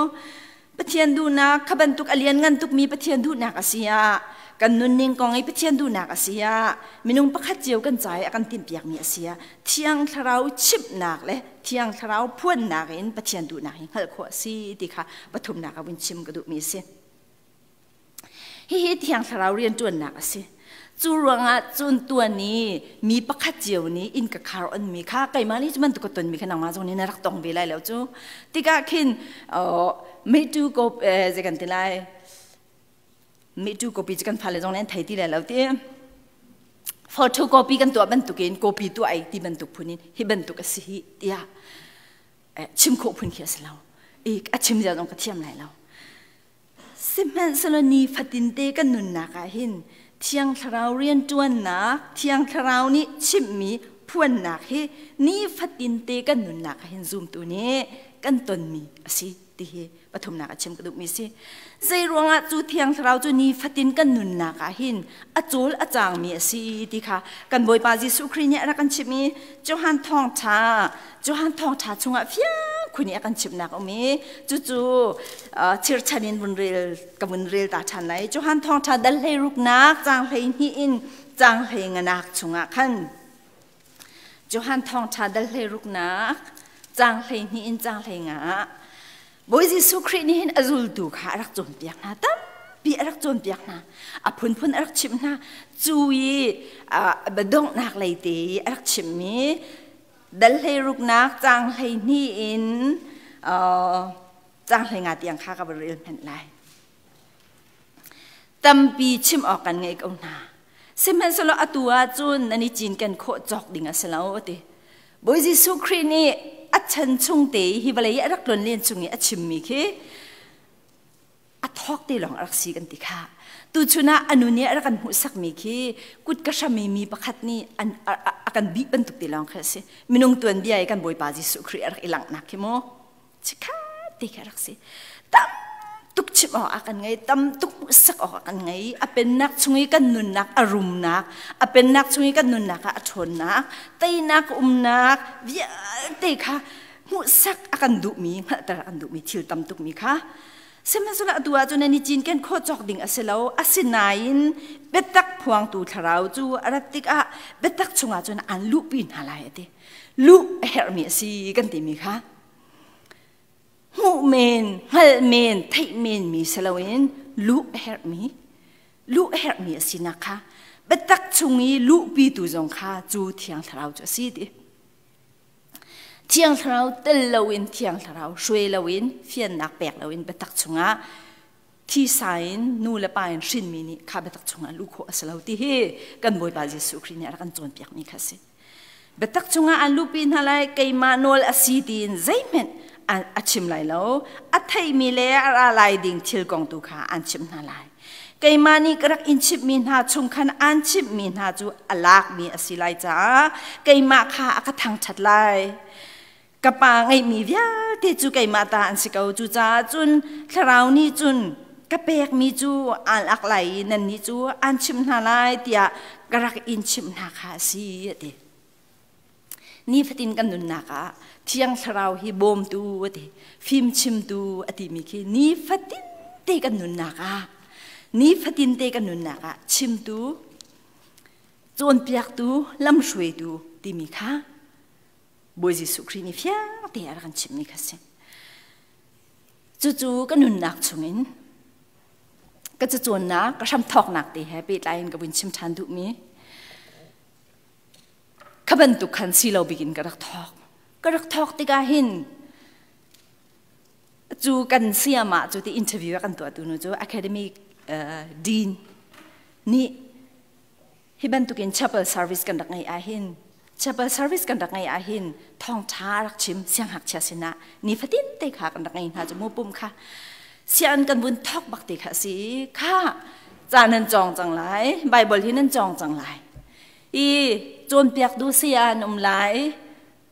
Pathian duhnak kha bantuk a lianngan tukmi Pathian duhnak a si ah, kan nunning kong i Pathian duhnak a si ah, minung pakhat cio kan ca i a kan timhpiakmi a si ah, Thiang Thlarau chimhnak le Thiang Thlarau phuannak in Pathian duhnak hi hngalh khawh a si ti kha pathumnak ah vun chim ka duhmi a si. Hihi Thiang Thlarau rianṭuannak a si. Cu ruangah cun tuan i mi pakhat cio nih inn ka khar onmi kha keimah nih cu bantuk ka tonmi kha nangmah zong nih na rak tong ve lai lo. Cu tikah khin meitu ko zei kan ti lai, meitu copy cu kan fale zong nih an thei ti lai lo ti. Photocopy kan tuah bantukin copy tuah ai ti bantuk phun in hi bantuk a si hi tiah chim khawh phun khi a si lo i a chim zia zong ka thiam lai lo. Sihmanhsehlaw ni fatinte kan nunnak ah hin Thiang Thlarau rianṭuannak, Thiang Thlarau nih chimhmi phuannak hi ni fatinte kan nunnak ah hin zumtu nih kan tonmi a si ti hi pathumnak a chim ka duhmi a si. Zei ruangah cu Thiang Thlarau cu ni fatin kan nunnak ah hin a cawl a cangmi a si ti kha kan Bawipa Jesuh Khrih nih a rak kan chimh i Johan Thawngṭha, Johan Thawngṭha chungah fiang khun i a kan chimhnak a um i cucu chirchan in vun rel ka vun rel ta ṭhan lai. Johan Thawngṭha dal 16nak caang 12 in caang 15nak chungah khan, Johan Thawngṭha dal 16nak caang 12 in caang 15, Bawi Jesuh Khrih nih hin a zultu kha a rak cawnpiak hna, tampi a rak cawnpiak hna, a phunphun a rak chimh hna. Cu i donghnak lei te i a rak chimmi dal 16nak caang 12 in caang 15 tiang kha ka va rel hmanh lai. Tampi chim awk kan ngei ko hna, sihmanhsehlaw atu ah cun nan i cinken khawh cawk ding a si lo, ti. Bawi Jesuh Khrih nih a chan chung te hi vawlei a rak tlon len chung i a chimmi khi a thawk te lawng a rak si kan ti kha. Tuchun ah a nu nih a rak kan hmuhsakmi khi kut ka hrami mi pakhat nih a kan bih bantuk te lawng khi a si. Minung tuanbia i kan Bawipa Jesuh Khrih a rak i langhnak khi mu. Chikkhat te khi a rak si. Tam tuk chim awk a kan ngei, tam tuk hmuhsak awk a kan ngei. A pennak chung i kan nunnak a rumnak, a pennak chung i kan nunnak ah a ṭhawnnak, teinak umnak vialte kha hmuhsak a kan duhmi, hngalhter a kan duhmi thil tam tukmi kha Sihmanhsehlaw atu ahcun nan i cinken khawh cawk ding a si lo. Asinain biatak phuangtu thlarau cu a rat tikah biatak chungah cun aan luhpi hna lai a ti. Luh a herhmi a si kan timi kha hmuh men, hngalh men, theih menmi si loin luh a herhmi, luh a herhmi a sinak kha biatak chung i luhpitu zong kha cu Thiang Thlarau cu a si ti. Thiang Thlarau tel loin Thiang Thlarau hruai loin fiannak pek loin biatak chungah thisa in nu le pa in hrinmi nih kha biatak chungah luh khawh a si lo ti hi kan Bawipa Jesuh Khrih nih a rak kan cawnpiakmi kha a si. Biatak chungah an luhpi hna lai keimah nawl a si tiin zeihmanh a chim lai lo. A theimi le a ra lai ding thil kong tu kha an chimh hna lai. Keimah nih ka rak in chimhmi hna chung khan aan chimhmi hna cu a lakmi a si lai caah keimah kha a ka thangṭhat lai. Ka pa ngeihmi vialte cu keimah ta an si ko. Cucaah cun Thlarau nih cun ka pekmi cu aan lak lai i nannih cu aan chimh hna lai tiah ka rak in chimh hna kha a si, a ti. Nifatin kan nunnak ah Thiang Thlarau hi bawmtu a ti, fimchimtu a timi khi nifatin te kan nunnak ah nifatin te kan nunnak ah chimtu, cawnpiaktu, lamhruaitu timi kha Bawi Jesuh Khrih nih fiang te a rak kan chimhmi kha si. Cucu ka nunnak chungin ka cacawnnak, ka hramthawknak te he pehtlai in ka vun chim ṭhan duhmi kha bantuk khan si lo bikin ka rak thawk. Ka rak thawk tikah hin cu kan sayamah cu ti interview a kan tuahtu nu cu academic dean nih hi bantukin chapel service kan rak ngeih ahhin chapel service kan rak ngeih ahhin thawngṭha rak chim sianghngakchia sinah nifatin te kha kan rak ngei hna cu mu pum kha sian kan vun thok bak te kha si kha ca nan cawng cang lai bible hi nan cawng cang lai i cawnpiak du saya an um lai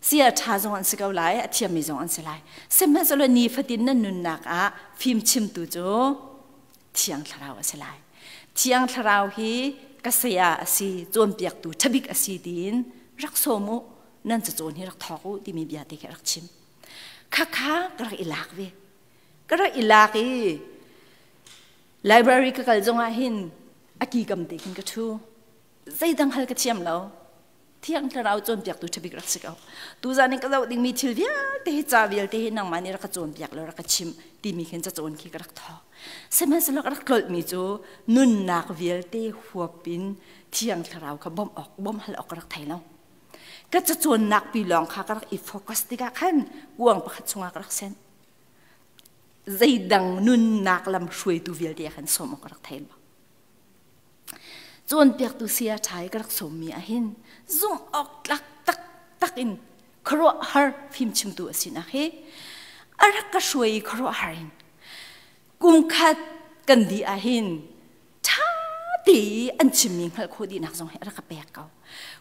sia ṭha zong an si ko lai a thiammi zong an si lai sihmanhsehlaw nifatin nan nunnak ah fimchimtu cu Thiang Thlarau a si lai. Thiang Thlarau hi ka saya a si, cawnpiaktu ṭhabik a si tiin rak sawm u, nan cacawn hi rak thawk u timi bia te khi rak chim. Khakha ka rak i lak ve. Ka rak i lak i library ka kal zongah hin a ki kam te khin ka ṭhu. Zeidang hal ka thiam lo. Thiang Thlarau cawnpiaktu ṭhabik rak si ko. Tuzan in ka zoh dingmi thil vialte hi ca vialte hi nangmah nih rak ka cawnpiak law rak ka chimh timi khin cacawn khi ka rak thawk. Sihmanhsehlaw ka rak tlolhmi cu nunnak vialte huap in Thiang Thlarau kha bawmh awk bawmh hal awk ka rak thei lo. Ka cacawnnak pi lawng kha ka rak i focus tikah khan kuang pakhat chungah ka rak senh. Zeidang nunnak lam hruaitu vialte ah khan sawm awk ka rak thei lo. Cawnpiaktu saya ṭha i ka rak sawmmi ahhin zumh awk tlak taktak in khuaruahhar fimchimtu a sinak hi a rak ka hruai i khuaruahhar in kum khat kan dih ahhin ṭha te i an chimmi hngalh khawh dihnak zong hi a rak ka pek ko.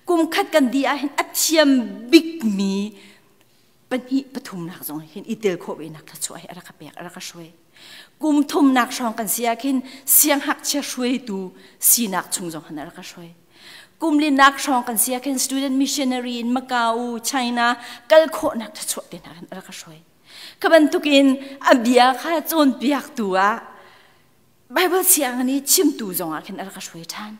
Kum khat kan dih ahhin a thiam bikmi pahnih pathumnak zong hin i tel khawh ve nak thluachuah hi a rak ka pek a rak ka hruai kum thumnak hrawng kan si ah khin sianghngakchia hruaitu sinak chung zong han a rak ka hruai kum linak hrawng kan si ah khin student missionary in Macau China kal khawhnak thluachuah te hna khan a rak ka hruai ka bantukin a bia kha cawnpiaktu ah Bible sianginn i chimtu zong ah khin a rak ka hruai ṭhan.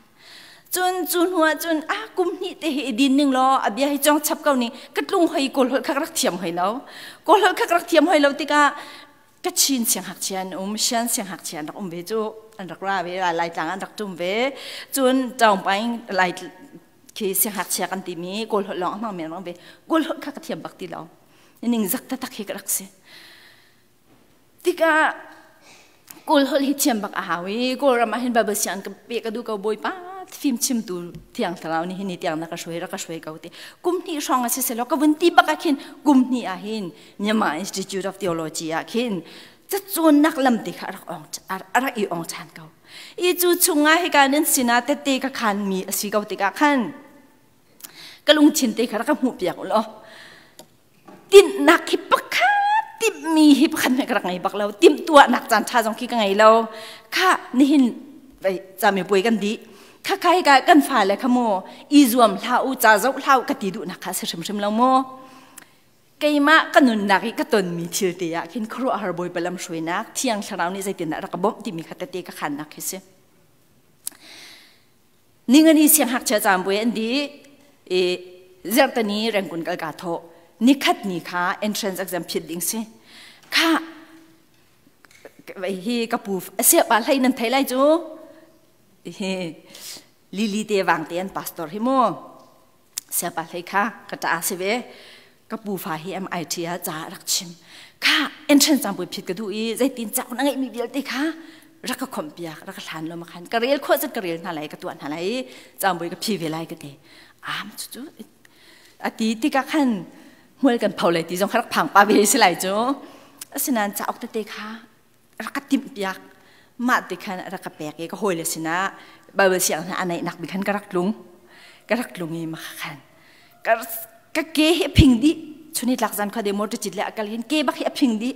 Cun cu hnu ah cun a kum hnih te hi i din ning law a bia hi cawng chap ko ning ka tlung hoi kawl holh kha ka rak thiam hoi lo. Kawl holh kha ka rak thiam hoi lo tikah ka Chin sianghngakchia an um, Shan sianghngakchia an rak um ve cu an rak ra ve, Laitlang an rak ṭum ve. Cun Taungpaing Lai khi sianghngakchia kan timi kawl holh lawng a hmangmi an rak um ve. Kawl holh kha ka thiam bak ti lo. Ning zak taktak hi ka rak si. Tikah Kawl holh hi thiam bak a hau i Kawlram ah hin Bible sianginn ka pe ka duh ko Bawipa Fim chimtu Thiang Thlarau nih hin ni tiang na ka hruai ra ka hruai ko ti. Kum hnih hrawng a si selaw ka vun ti bak ah khin kum hnih ah hin Myanmar Institute of Theology ah khin cacawnnak lam te kha rak ong rak i ong ṭhan ko. I cu chungah hika nan sinah tette ka khanmi a si ko tikah khan ka lungthin te kha rak ka hmuh piak u law tinhnak hi pakhat timhmi hi pakhat hmanh ka rak ngei bak lo. Timhtuahnak caan ṭha zong khi ka ngei lo. Kha nihin camipuai kan dih. Kha kha hika kan fale kha mu i zuam hlah u, ca zoh hlah u ka ti duhnak kha a si hrimhrim lo mu. Keimah ka nunnak i ka tonmi thil te ah khin khuaruahhar Bawipa lamhruainak Thiang Thlarau nih zeitindah rak ka bawmh timi kha tete ka khannak khi si. Ningani sianghngakchia caanbuai an dih i zarhtani Rangoon kal kaa thawh. Nikhat ni kha entrance exam phit ding si. Kha hi ka pu a siapa hlei nan thei lai cu. Hi Lili te wang te an pastor hi mu. Siapa hlei kha ka ṭa si ve. Ka pu fa hi MIT ah ca rak chim. Kha entrance campui phit ka duh i zeitin cauk na ngeihmi vialte kha rak ka khomh piak, rak ka hlan lo ma khan ka rel khawh zat ka rel hna lai, ka tuah hna lai i campui ka phi ve lai ka ti. Am cu cu a ti tikah khan hmual kan pho lai ti zong kha rak phang pa ve si lai cu. Asinain cauk tete kha rak ka timh piak. Mah ti khan rak ka pek i ka hawile sinah Bible siang hna a neihnak bik khan ka rak tlung. Ka rak tlung i mah khan ka ke hi a phing dih. Chuni tlak zan khua de motor cit le a kal hin ke bak hi a phing dih.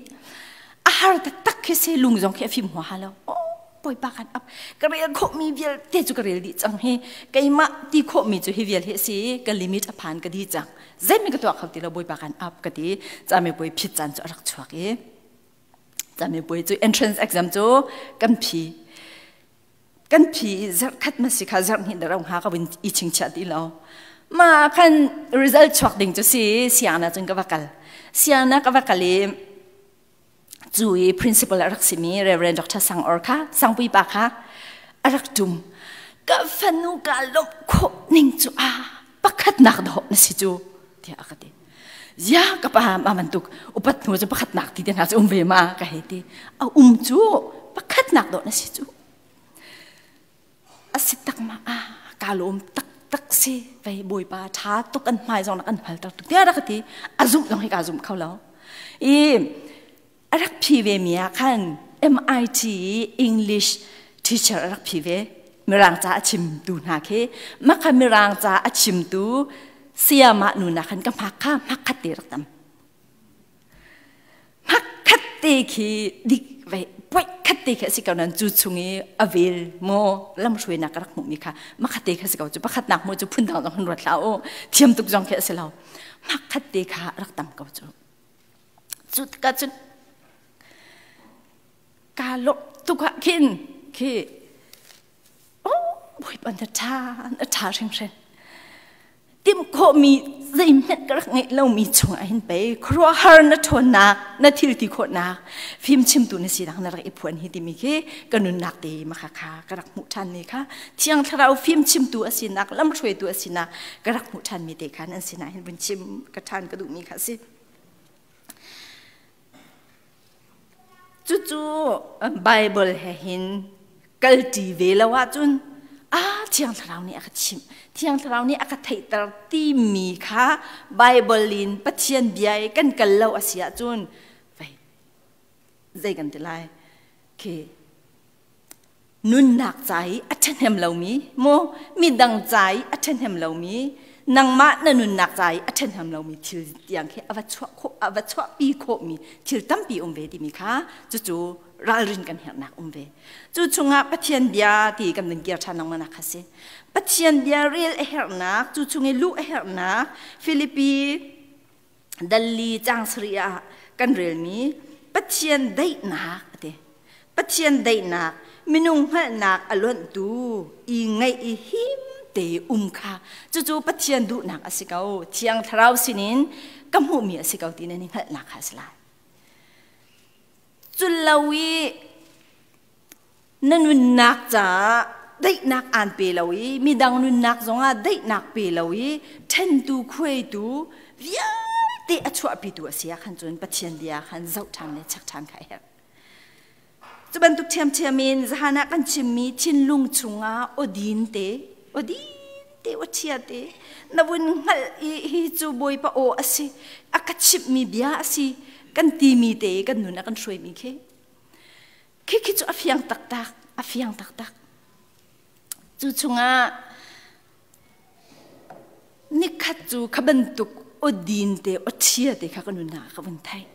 A har taktak khi si lung zong khi a fim hua lo. Oh, Bawipa kan ap ka rel khawhmi vialte cu ka rel dih cang hi. Keimah ti khawhmi cu hi vial hi a si. Ka limit a phan ka di cang. Zeimi ka tuah kho ti lo Bawipa kan ap ka ti. Camipuai phit caan cu a rak chuak i camipuai cu entrance exam cu kan phi. Kan phi i zarhkhat ma si kha zarhhnih daro hnga ka vun i chingchiah ti lo. Ma khan result chuak ding cu si sianginn ah cun ka va kal. Sianginn ah ka va kal i cu i principal a rak simi Reverend Dr. Sang Or kha Sangpui pa kha a rak tum. Ka fanu ka lawmh khawh ning cu a pakhatnak dawh na si cu tiah a ka ti. Zia ka pa ma bantuk upat hnu cu pakhatnak ti te hna cu um ve ma ka hei ti. A um cu pakhatnak dawh na si cu. A si tak ma a ka lawm taktak si vei Bawipa ṭha tuk an hmai zong an hngal ter tuk tiah rak ka ti. A zumh zong hi ka zum kho lo. I a rak phi ve mi ah khan MIT English teacher a rak phi ve. Mirang ca a chimtu hna khi mah kha Mirang ca a chimtu sayamah nu na khan ka hmak kha hmak khat te rak tam. Hmak khat te khi dik ve puai khat te khi a si ko nan cu chung i a vel maw lamhruainak ka rak hmuhmi kha makhat te kha si ko cu pakhatnak mu cu phundang zong han ruat hlah u thiam tuk zong khi a si lo makhat te kha rak tam ko cu. Cu tikah cun kaa lawmh tuk ah khin khi oh Bawipa na ṭha na ṭha hringhran. Timh khawhmi zeihmanh ka rak ngeih lomi chungah hin pei khuaruahhar na ṭhawnnak na thil ti khawhnak fimchimtu na sinak na rak i phuan hi timi khi ka nunnak te ma kha kha ka rak hmuh ṭhanmi kha Thiang Thlarau fimchimtu a sinak lamhruaitu a sinak ka rak hmuh ṭhanmi te khan an sinah hin vun chim ka ṭhan ka duhmi kha a si. Cucu Bible he hin kalṭi ve lo ahcun ah Thiang Thlarau nih a ka chimh, Thiang Thlarau nih a ka theihter timi kha Bible in Pathian bia i kan kal lo a si ahcun vei zei kan ti lai khi nunnak ca i a ṭhahnem lomi maw midang ca i a ṭhahnem lomi nangmah na nunnak ca i a ṭhahnem lomi thil tiang khi a va chuah khawh a va chuahpi khawhmi thil tampi um ve timi kha cucu ralrin kan herhnak um ve. Cu chungah Pathian bia ti kan vun kir ṭhan lengmang kha si. Pathian bia rel a herhnak cu chung i luh a herhnak Filipi dalli cang sarih ah kan relmi Pathian daihnak a ti. Pathian daihnak minung hngalhnak a lonhtu i ngaih i him te um kha cucu Pathian duhnak a si ko. Thiang Thlarau sinin ka hmuhmi a si ko ti nan i hngalhnak kha a si lai. Cullo i na nunnak caah daihnak aan pe lo i midang nunnak zongah daihnak pe lo i ṭhentu khuaitu vialte a chuahpitu a si ah khan cun Pathian bia khan zoh ṭhan le check ṭhan kha a herh. Cu bantuk ṭhiamṭhiam in zahan ah kan chimmi thinlung chungah awdin te. O din te o chia te na vun hngalh i hi cu Bawipa aw a si, a ka chimhmi bia a si kan timi te kan nun a kan hruaimi khi. Khi khi cu a fiang taktak, a fiang taktak. Cu chungah nikhat cu kha bantuk awdin te awṭhia te kha ka nunnak ah ka vun theih.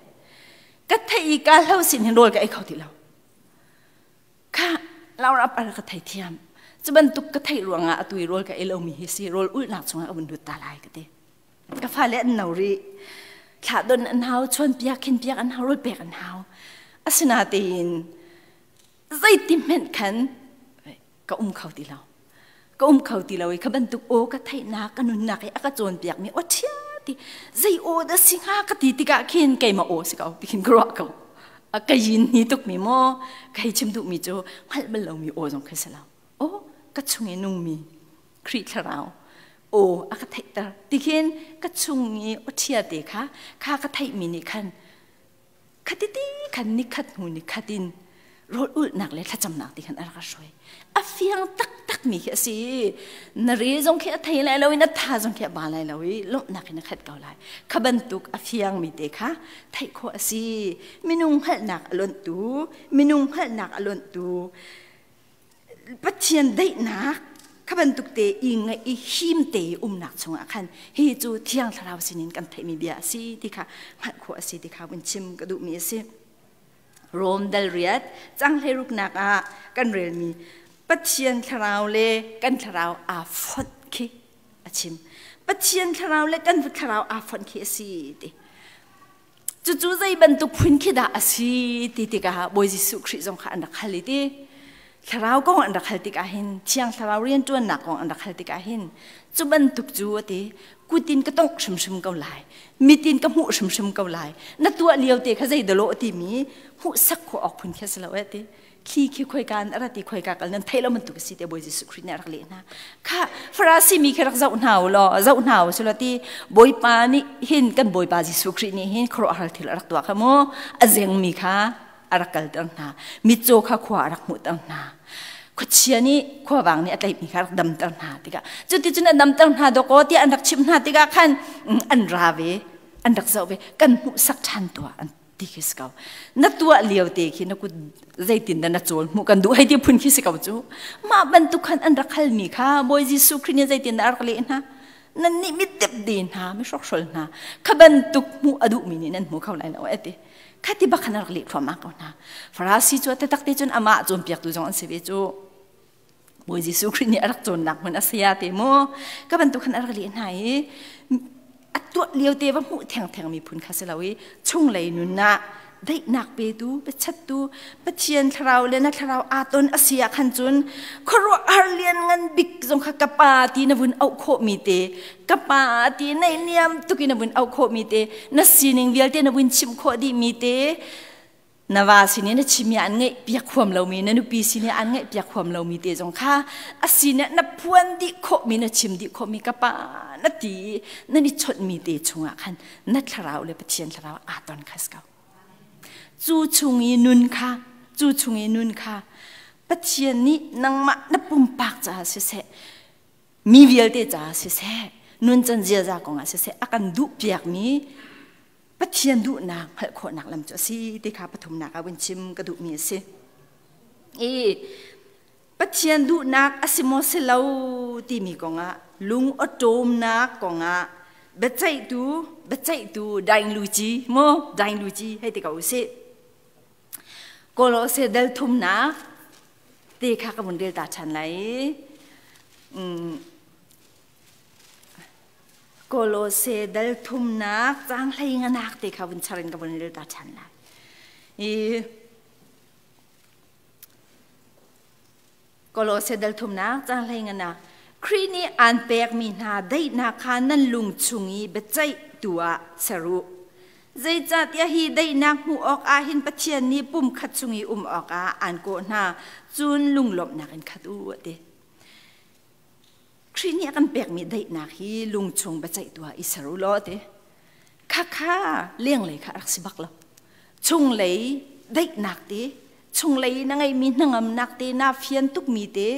Ka theih i ka hlo sin hin rawl ka ei kho ti lo. Kha Laura par ka thei thiam. Cu bantuk ka theih ruangah atu i rawl ka ei lomi hi si rawl ulhnak chungah ka vun lut ta lai ka ti. Ka fale an no rih. Thlah don an hau, chuan piak, khin piak an hau, rawl pek an hau. Asinain zeiti hmenh khan ka um kho ti lo. Ka um kho ti lo i kha bantuk aw ka theihnak, ka nunnak i a ka cawnpiakmi aw ṭhia ti zei aw dah si hnga ka ti tikah khin keimah aw si ko ti khin ka ruah ko. A ka yin ni tukmi maw ka hei chim duhmi cu hngalh bal lomi aw zong khi si lo. Aw ka chung i nungmi Khrih thlarau aw a ka theihter ti khin ka chung i aw ṭhia te kha kha ka theihmi nih khan khatiti khan nikhat hnu nikhat in rawl ulhnak le thlacamnak ti khan a rak hruai. A fiang taktak mi khi a si. Na re zong khi a thei lai lo i na tha zong khi a ba lai lo i lawmhnak in a khat ko lai. Kha bantuk a fiang mi te kha theih khawh a si. Minung hngalhnak a lonhtu, minung hngalhnak a lonhtu Pathian daihnak kha bantuk te i ngaih i him te i umnak chungah khan hi cu Thiang Thlarau sinin kan theihmi bia a si ti kha hngalh khawh a si ti kha vun chim ka duhmi a si. Rom dal riat cang hleiruknak ah kan relmi Pathian Thlarau le kan thlarau aa fonh khi a chim. Pathian Thlarau le kan thlarau aa fonh khi a si ti. Cucu zei bantuk phun khi dah a si ti tikah Bawi Jesuh Khrih zong kha an rak hal i ti. Thlarau kong an rak hal tikah hin, Thiang Thlarau rianṭuannak kong an rak hal tikah hin, cu bantuk cu a ti, kutin ka tongh hrimhrim ko lai, mitin ka hmuh hrimhrim ko lai, na tuah lio te kha zeidawlawh timi hmuhsak khawh awk phun khi a si lo eh ti. Thli khi khoika in a rat i khoika kal nan theih lo bantuk a si te Bawi Jesuh Khrih nih a rak leh hna. Kha Farasi mi khi rak zoh hna u law, zoh hna u sulaw ti Bawipa nih hin kan Bawipa Jesuh Khrih nih hin khuaruahhar thil a rak tuah kha mu, a zengmi kha a rak kalter hna, mitcaw kha khua a rak hmuhter hna. Khuachia nih khuavang nih a tlaihmi kha a rak damter hna tikah cuticun a damter hna dawkaw tiah an rak chimh hna tikah khan an ra ve, an rak zoh ve, kan hmuhsak ṭhan tuah an ti khi si ko. Na tuah lio te khi na kut zeitin dah na cawl hmuh kan duh hei ti phun khi si ko cu. Mah bantuk khan an rak halmi kha Bawi Jesuh Khrih nih zeitin dah a rak leh hna? Nan nih mi depde hna, mi hrokhrol hna, kha bantuk hmuh a duhmi nih nan hmu kho lai lo ati. Kha ti bak khan a rak leh thluahmah ko hna. Farasi cu taktak te cun amah cawnpiaktu zong an si ve cu. Bawi Jesuh Khrih nih a rak cawnnak hmun a saya te mu. Ka bantuk khan a rak leh hna i a tuah lio te va hmuh thengtheng mi phun kha si lo i chunglei nun ah daihnak petu biachattu Pathian thlarau le na thlarau aa ton a si ah khan cun khuaruahhar lian ngan bik zong kha ka pa ti na vun auh khawh mi te ka pa ti nei niam tuk in na vun auh khawh mi te na sining vialte na vun chimh khawh dih mi te na va sin i na chimmi an ngeih piak huam lomi na nupi sin i an ngeih piak huam lomi te zong kha a sin na phuan dih khawhmi na chim dih khawhmi ka pa na ti nan i chawnhmi te chungah khan na thlarau le Pathian thlarau aa ton kha si ko. Cu chung i nun kha cu chung i nun kha Pathian nih nangmah na pumpak caah siseh mi vialte caah siseh nuncan ziaza kongah siseh a kan duh piakmi Pathian duhnak hngalh khawhnak lam cu a si ti kha pathumnak ah vun chim ka duhmi a si. I Pathian duhnak a si maw si lo timi kongah lung awṭawmnak kongah biaceihtu biaceihtu daing luci maw daing luci hei ti ko usih. Kolose dal thumnak te kha ka vun rel ta ṭhan lai. Kolose dal thumnak caang hlei nganak te kha vun char in ka vun rel ta ṭhan lai. I Kolose dal thumnak caang hlei nganak Khrih nih aan pekmi hna daihnak kha nan lung chung i biaceihtu ah ser u. Zeicahtiah hi daihnak hmuh awkah hin Pathian nih pum khat chung i um awkah aan kawh hna, cun lunglawmhnak in khat u, a ti. Khrih nih a kan pekmi daihnak hi lungchung biaceihtu ah i ser u law ti. Khakha lenglei kha a rak si bak lo. Chunglei daihnak ti. Chunglei na ngeihmi hnangamnak te na fian tukmi te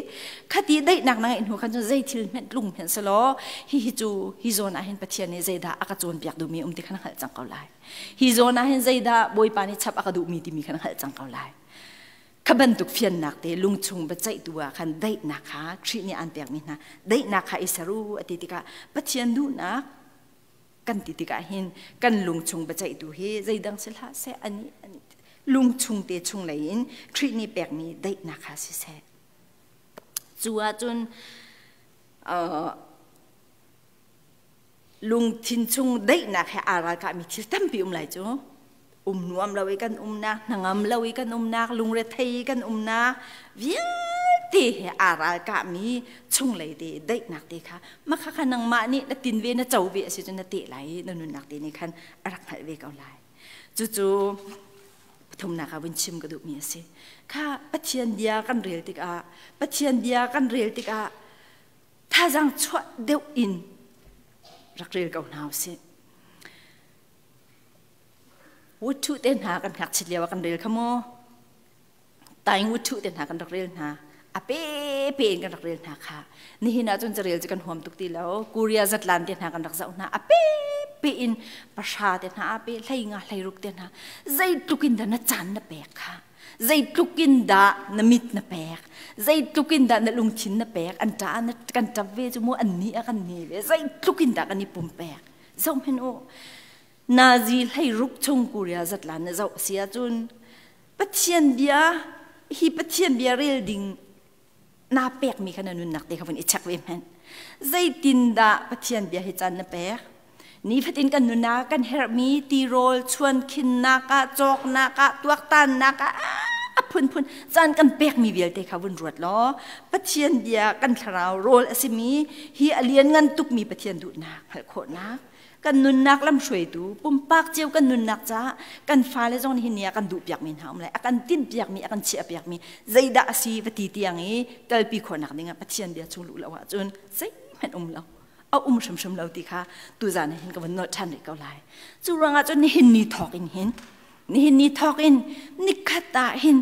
khati daihnak na ngeih hnu khan cun zei thil hmenh tlung hmenh selaw hi hi cu hi zawn ah hin Pathian nih zeidah a ka cawnpiak duhmi um ti kha na hngalh cang ko lai. Hi zawn ah hin zeidah Bawipa nih chap a ka duhmi timi kha na hngalh cang ko lai. Kha bantuk fiannak te lungchung biaceihtu ah khan daihnak kha Khrih nih aan pekmi hna daihnak kha i ser u a ti tikah Pathian duhnak kan ti tikah hin kan lungchung biaceihtu hi zeidang si hlah seh ani lungchung te chung lei in Khrih nih pekmi daihnak kha siseh. Cu ahcun lungthin chung daihnak he aa ralkahmi thil tampi um lai cu. Um nuam lo i kan umnak, hnangam lo i kan umnak, lungrethei i kan umnak vialte he aa ralkahmi chunglei te daihnak te kha makha kha nangmah nih na tin ve na co ve a si cun na teh lai i na nunnak te nih khan a rak hngalh ve ko lai. Cucu pathumnak ah vun chim ka duhmi a si. Kha Pathian bia kan rel tikah Pathian bia kan rel tikah thazaang chuah deuh in rak rel ko hna usih. Wuthu te hna kan ngakchit lio ah kan rel kha mu. Taing wuthu te hna kan rak rel hna. A pe pe in kan rak rel hna kha. Nihin ah cun carel cu kan huam tuk ti lo. Korea zatlan te hna kan rak zoh hna. A pe pe in pahra te hna a pe hlei nga hlei ruk te hna. Zeitluk in dah na caan na pek kha. Zeitluk in dah na mit na pek. Zeitluk in dah na lungthin na pek. An ṭa na kan ṭap ve cu mu an ni a kan ni ve. Zeitluk in dah kan i pumpek. Zoh hmenh u. Nazi hleiruk chung Korea zatlan na zoh si ahcun Pathian bia hi Pathian bia rel ding naa pekmi kha na nunnak te kha vun i check ve hmanh. Zeitindah Pathian bia hi caan na pek? Nifatin kan nunnak kan herhmi tirawl chuankhinnak ah, cawknak ah, tuaktannak ah a phunphun caan kan pekmi vialte kha vun ruat law Pathian bia kan thlarau rawl a simi hi a lianngan tukmi Pathian duhnak hngalh khawhnak kan nunnak lamhruaitu pumpak cio kan nunnak caah kan fale zong nih ni ah kan duhpiakmi hna um lai a kan tinhpiakmi a kan chiahpiakmi zeidah a si va ti tiang i kalpi khawhnak dingah Pathian bia chung luh lo ahcun zeihmanh um lo a um hrimhrim lo ti kha tuzan ah hin ka vun nolh ṭhan rih ko lai cu ruangah cun nihin ni thawk in hin nihin ni thawk in nikhat ah hin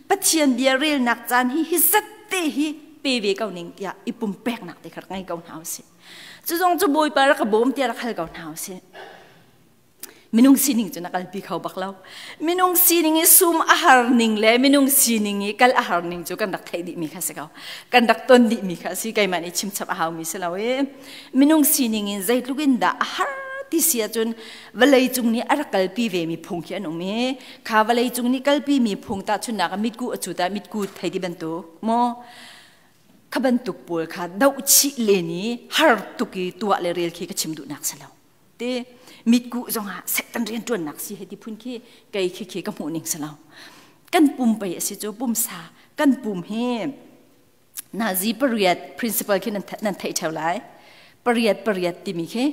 Pathian bia relnak caan hi hi zat te hi pe ve ko ning tiah i pumpeknak te kha rak ngei ko hna usih Cu zong cu Bawipa rak ka bawm tiah rak hal ko hna usih. Minung sining cu na kalpi kho bak lo. Minung sining i sum a har ning le minung sining i kal a har ning cu kan rak theih dihmi kha si ko. Kan rak ton dihmi kha si. Keimah nih chimchap a haumi si lo i minung sining in zeitluk in dah a har ti si ahcun vawlei cung nih a rak kalpi ve mi phung khi an um i kha vawlei cung nih kalpi mi phung tahchunhnak ah mitku a cu ta mitku thei ti bantuk maw Kha bantuk pawl kha doh chih len i har tuk i tuah le rel khi ka chim duhnak si lo. Te mitkuh zongah Satan rianṭuannak si hei ti phun khi kei khi khi ka hmuh ning si lo. Kan pum pei a si cu pumsa kan pum hi nazi pariat principle khi nan theih ṭheo lai. Pariat pariat timi khi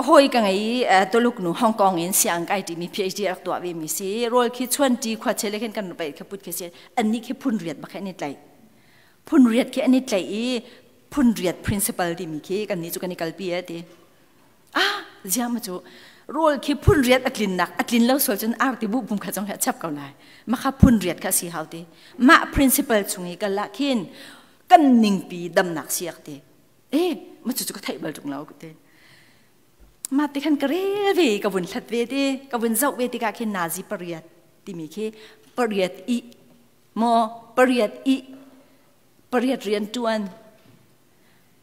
Hawi ka ngei i Tuluk nu Hong Kong in siang kai ṭimi PhD a rak tuah ve mi si. Rawl khi chuan ṭi khua chele khin kan pei kha put khi si. Annih khi phun riat bak khi an i tlaih. Phun riat khi an i tlaih i phun riat principle timi khi kannih cu kan i kalpi e ti. Ah, ziah ma cu rawl khi phun riat a tlinnak a tlin lo sual cun arti bu pum kha zong hi a chap ko lai. Mah kha phun riat kha si hau ti. Mah principle chung i kal ah khin kan ningpi damnak siak ti. Eh, ma cu ka theih bal ṭung lo ka ti. Mah ti khan ka rel ve ka vun hlat ve ti, ka vun zoh ve tikah khin nazi pariat timi khi pariat i maw pariat i pariat rian ṭuan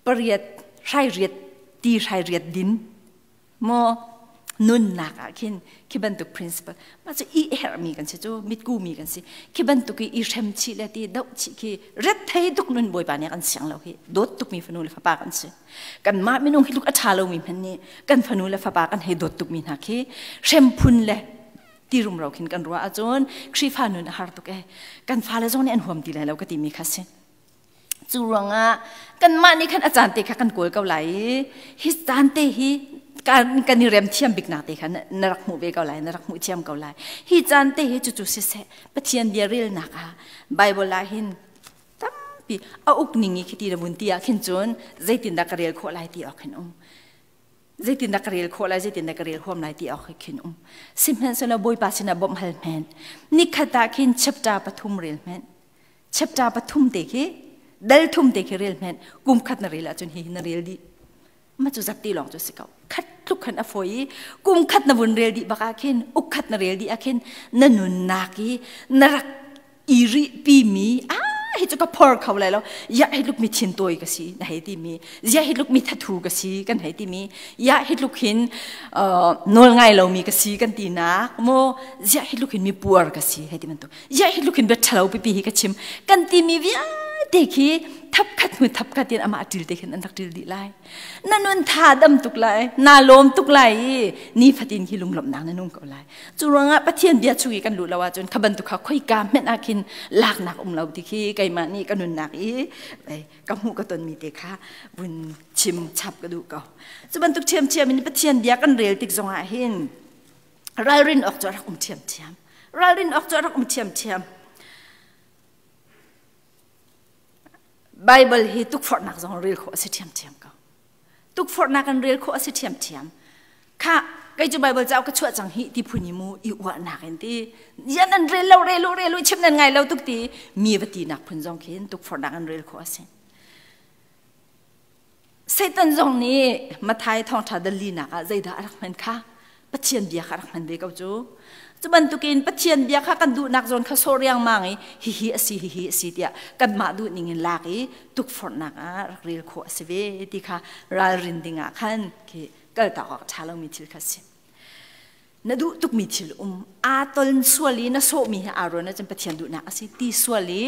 pariat hrai riat ti hrai riat din Maw nunnak ah khin khi bantuk principle mah cu i herhmi kan si cu mitku mi kan si khi bantuk i i hrem chih le ti doh chih khi ret thei tuk nun bawipa nih kan siang lo hi dawt tukmi fanu le fapa kan si kanmah minung hi tluk a ṭha lomi hmanh nih kan fanu le fapa kan hei dawt tukmi hna khi hrem phun le ti rumro khin kan ruah ahcun Khrihfa nun a har tuk e kan fale zong nih an huam ti lai lo ka timi kha si Cu ruangah kanmah nih khan a caan te kha kan kawl ko lai i hi caan te hi kan i rem thiam biknak te kha na rak hmuh ve ko lai, na rak hmuh thiam ko lai. Hi caan te hi cucu siseh Pathian bia relnak ah Bible ah hin tampi a uk ning i khiti na vun ti ah khin cun zeitindah ka rel khawh lai ti awk hin um. Zeitindah ka rel khawh lai, zeitindah ka rel huam lai ti awk khin um. Sihmanhsehlaw Bawipa sinah bawmh hal hmen. Nikhat ah khin chapter pathum rel hmen. Chapter pathum te khi dal thum te khi rel hmen. Kum khat na rel ahcun hi na rel dih. Ma cu zat ti lawng cu si ko. Khat tluk khan a fawi i kum khat na vun rel dih bak ah khin uk khat na rel dih ah khin na nunnak i na rak i rih pimi ah hi cu ka phor kho lai lo ya hi tluk mi thin tawi ka si na hei ti mi ya hi tluk mi thathu ka si kan hei ti mi ya hi tluk hin nawl ngai lo mi ka si kan ti nak mo ya hi tluk hin mi puar ka si hei ti bantuk ya hi tluk hin bia ṭhalo pipi hi ka chim kan ti mi vialte khi thap khat hnu thap khat in amah ṭil te khin an rak ṭil dih lai Na nun tha dam tuk lai, naa lawm tuk lai i nifatin hi lunglawmhnak na nung ko lai. Cu ruangah Pathian bia chung i kan luh lo ahcun kha bantuk kha khoika hmenh ah khin laknak um lo ti khi keimah nih ka nunnak i ka hmuh ka tonmi te kha vun chim chap ka duh ko. Cu bantuk ṭhiamṭhiam in Pathian bia kan rel tik zongah hin ralrin awk cu a rak um ṭhiamṭhiam. Ralrin awk cu a rak um ṭhiamṭhiam. Baibal hi tukforhnak zong rel khawh a si ṭhiamṭhiam ko. Tukforhnak in rel khawh a si ṭhiamṭhiam. Kha kei cu Baibal cauk ka chuah cang hi ti phun i mu i uahnak in ti yan an rel lo rel u rel u chim nan ngai lo tuk ti mi va tinak phun zong khin tukforhnak in rel khawh a si. Satan zong nih Matthai thawngṭha dalinak ah zeidah a rak hman kha Pathian bia kha a rak hman ve ko cu. Cu bantukin Pathian bia kha kan duhnak zawn kha sawh riangmang i hihi a si hihi a si tiah kanmah duh ning in lak i tukforhnak ah rak rel khawh a si ve ti kha ralrin ding ah khan khi kaltak awk a ṭha lomi thil kha a si. Na duh tukmi thil um aa ton sual i na sawhmi he aa ruan ahcun Pathian duhnak a si ti sual i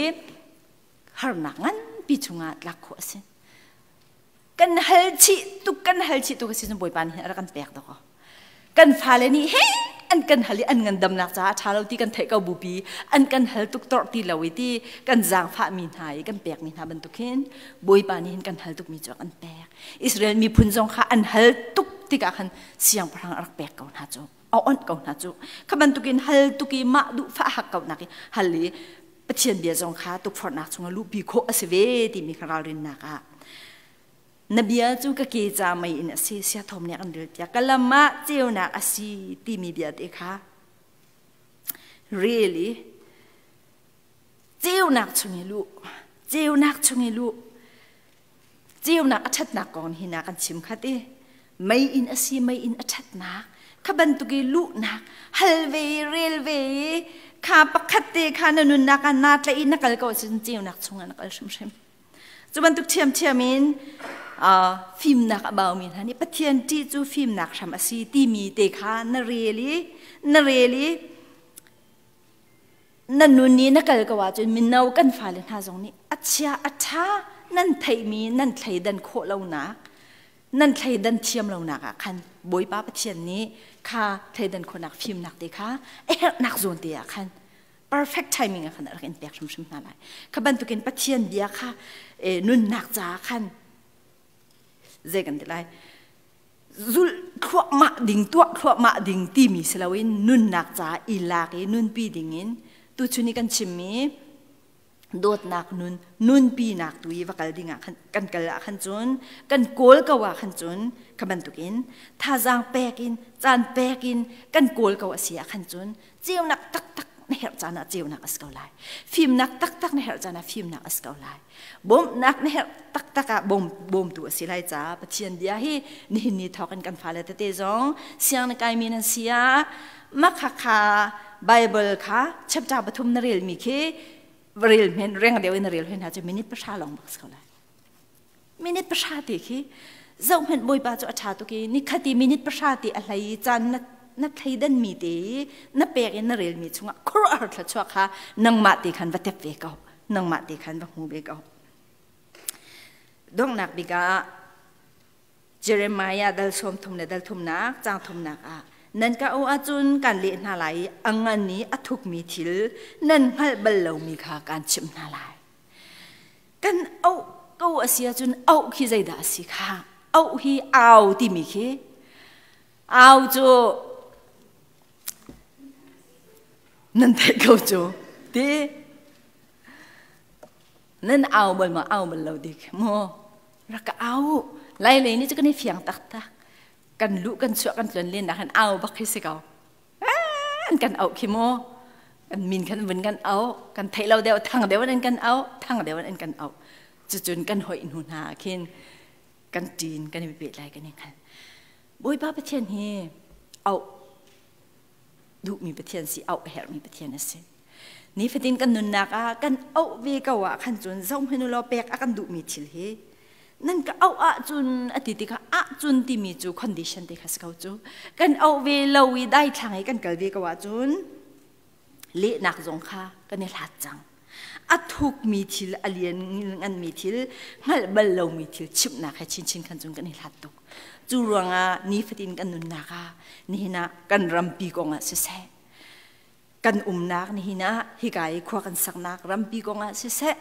harnak nganpi chungah tlak khawh a si. Kan hal chih tuk kan hal chih tuk a si cun Bawipa nih a rak kan pek dawk. Kan fale nih he an kan hal i an ngandamnak caah a ṭha lo ti kan theih ko bupi an kan hal tuk torh ti lo i ti kan zaangfahmi hna i kan pekmi hna bantuk hin Bawipa nih hin kan hal tukmi cu a kan pek. Israel miphun zong kha an hal tuk tikah khan siangpahrang a rak pek ko hna cu a onh ko hna cu kha bantukin hal tuk i mah duh fah hak ko nak i hal i Pathian bia zong kha tukforhnak chungah luhpi khawh a si ve timi kha ralrinnak ah na bia cu ka ke ca mei in a si sia thom nih an rel piak ka lam ah ceunak a si timi bia te kha rel i ceunak chung i luh ceunak chung i luh ceunak a ṭhatnak kong hi na kan chim khat i mei in a si mei in a ṭhatnak kha bantuk i luhnak hal ve i rel ve i kha pakhat te kha na nunnak ah naa tlaih i na kal ko ahcun ceunak chungah na kal hrimhrim cu bantuk ṭhiamṭhiam in fimnak a baumi hna nih Pathian ṭih cu fimnak hram a si timi te kha na rel i na rel i Na nun i na kal ko ahcun mino kan fale hna zong nih a chia a ṭha nan theihmi nan thleidan khawh lonak nan thleidan thiam lonak ah khan Bawipa Pathian nih kha thleidan khawhnak fimnak te kha a herhnak zawn te ah khan perfect timing ah khan a rak in pek hrimhrim hna lai. Kha bantukin Pathian bia kha nunnak caah khan zei kan ti lai Zulh thluahmah ding, tuah thluahmah ding timi si loin nunnak caah i lak i nunpi dingin tuchun i kan chimmi dawtnak nun nunpinak tu i va kal ding ah khan kan kal ah khan cun kan kawl ko ah khan cun kha bantukin thazaang pek in caan pek in kan kawl ko a si ah khan cun ceunak taktak na herh caan ah ceunak a si ko lai fimnak taktak na herh caan ah fimnak a si ko lai bawmhnak na herh taktak ah bawm bawmtu a si lai caah Pathian bia hi nihin ni thawk in kan fale tete zong siang na kaimi nan si ah makhakha Bible kha chapter pathum na relmi khi rel men reng deuh in na rel hoi hna cu minute pahra lawng bak si ko lai minute pahra te khi zohhmanh bawipa cu a ṭha tuk i nikhat i minute pahra te a hlei i caan na na thleidan mi te i na pek i na relmi chungah khuaruahhar thluachuah kha nangmah te khan va tep ve ko nangmah te khan va hmu ve ko donghnak bik ah Jeremiah dal sawm thum le dal thumnak caang thumnak ah nan ka o ahcun kan leh hna lai i a ngan i a thukmi thil nan hngalh bal lomi kha kaan chimh hna lai Kan auh ko a si ahcun auh khi zeidah a si kha? Auh hi au timi khi au cu nan theih ko cu ti nan au bal ma au bal lo dik mu rak ka au lai lei nih cu kan i fiang taktak. Kan luh kan chuah kan tlon len nak han au bak khi si ko. An kan auh khi mu. Kan min khan vun kan auh, kan theih lo deuh thang deuh an kan auh, thang deuh an kan auh. Cucun kan hoih hnu hna khin kan ṭin kan i pehtlai kan i hngal. Bawipa Pathian hi auh duhmi Pathian si, auh a herhmi Pathian a si. Nifatin kan nunnak ah kan auh ve ko ah khan cun zohhmanh u law pek a kan duhmi thil hi nan ka auh ahcun a ti tikah ahcun timi cu condition te kha si ko cu. Kan auh ve lo i daithlang i kan kal ve ko ahcun lehnak zong kha kan i hlat cang. A thukmi thil, a lian nganmi thil, hngalh bal lomi thil chimhnak he chinchin khan cun kan i hlat tuk. Cu ruangah nifatin kan nunnak ah nihin ah kan rampi kong ah siseh, kan umnak nihin ah hika i khua kan saknak rampi kong ah siseh,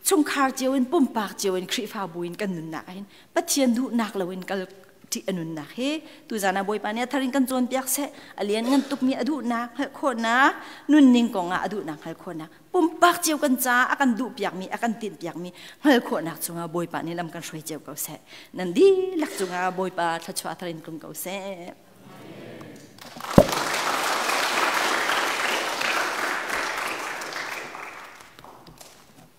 chungkhar cio in pumpak cio in Khrihfabu in kan nunnak ah hin Pathian duhnak loin kal ṭih a nunnak hi tuzan ah Bawipa nih a thar in kan cawnpiak seh. A lian ngan tukmi a duhnak hngalh khawhnak, nunning kong ah a duhnak hngalh khawhnak, pumpak cio kan caah a kan duhpiakmi, a kan tinhpiakmi hngalh khawhnak chungah Bawipa nih lam kan hruai cio ko seh. Nan dihlak cungah Bawipa thluachuah thar in tlung ko seh.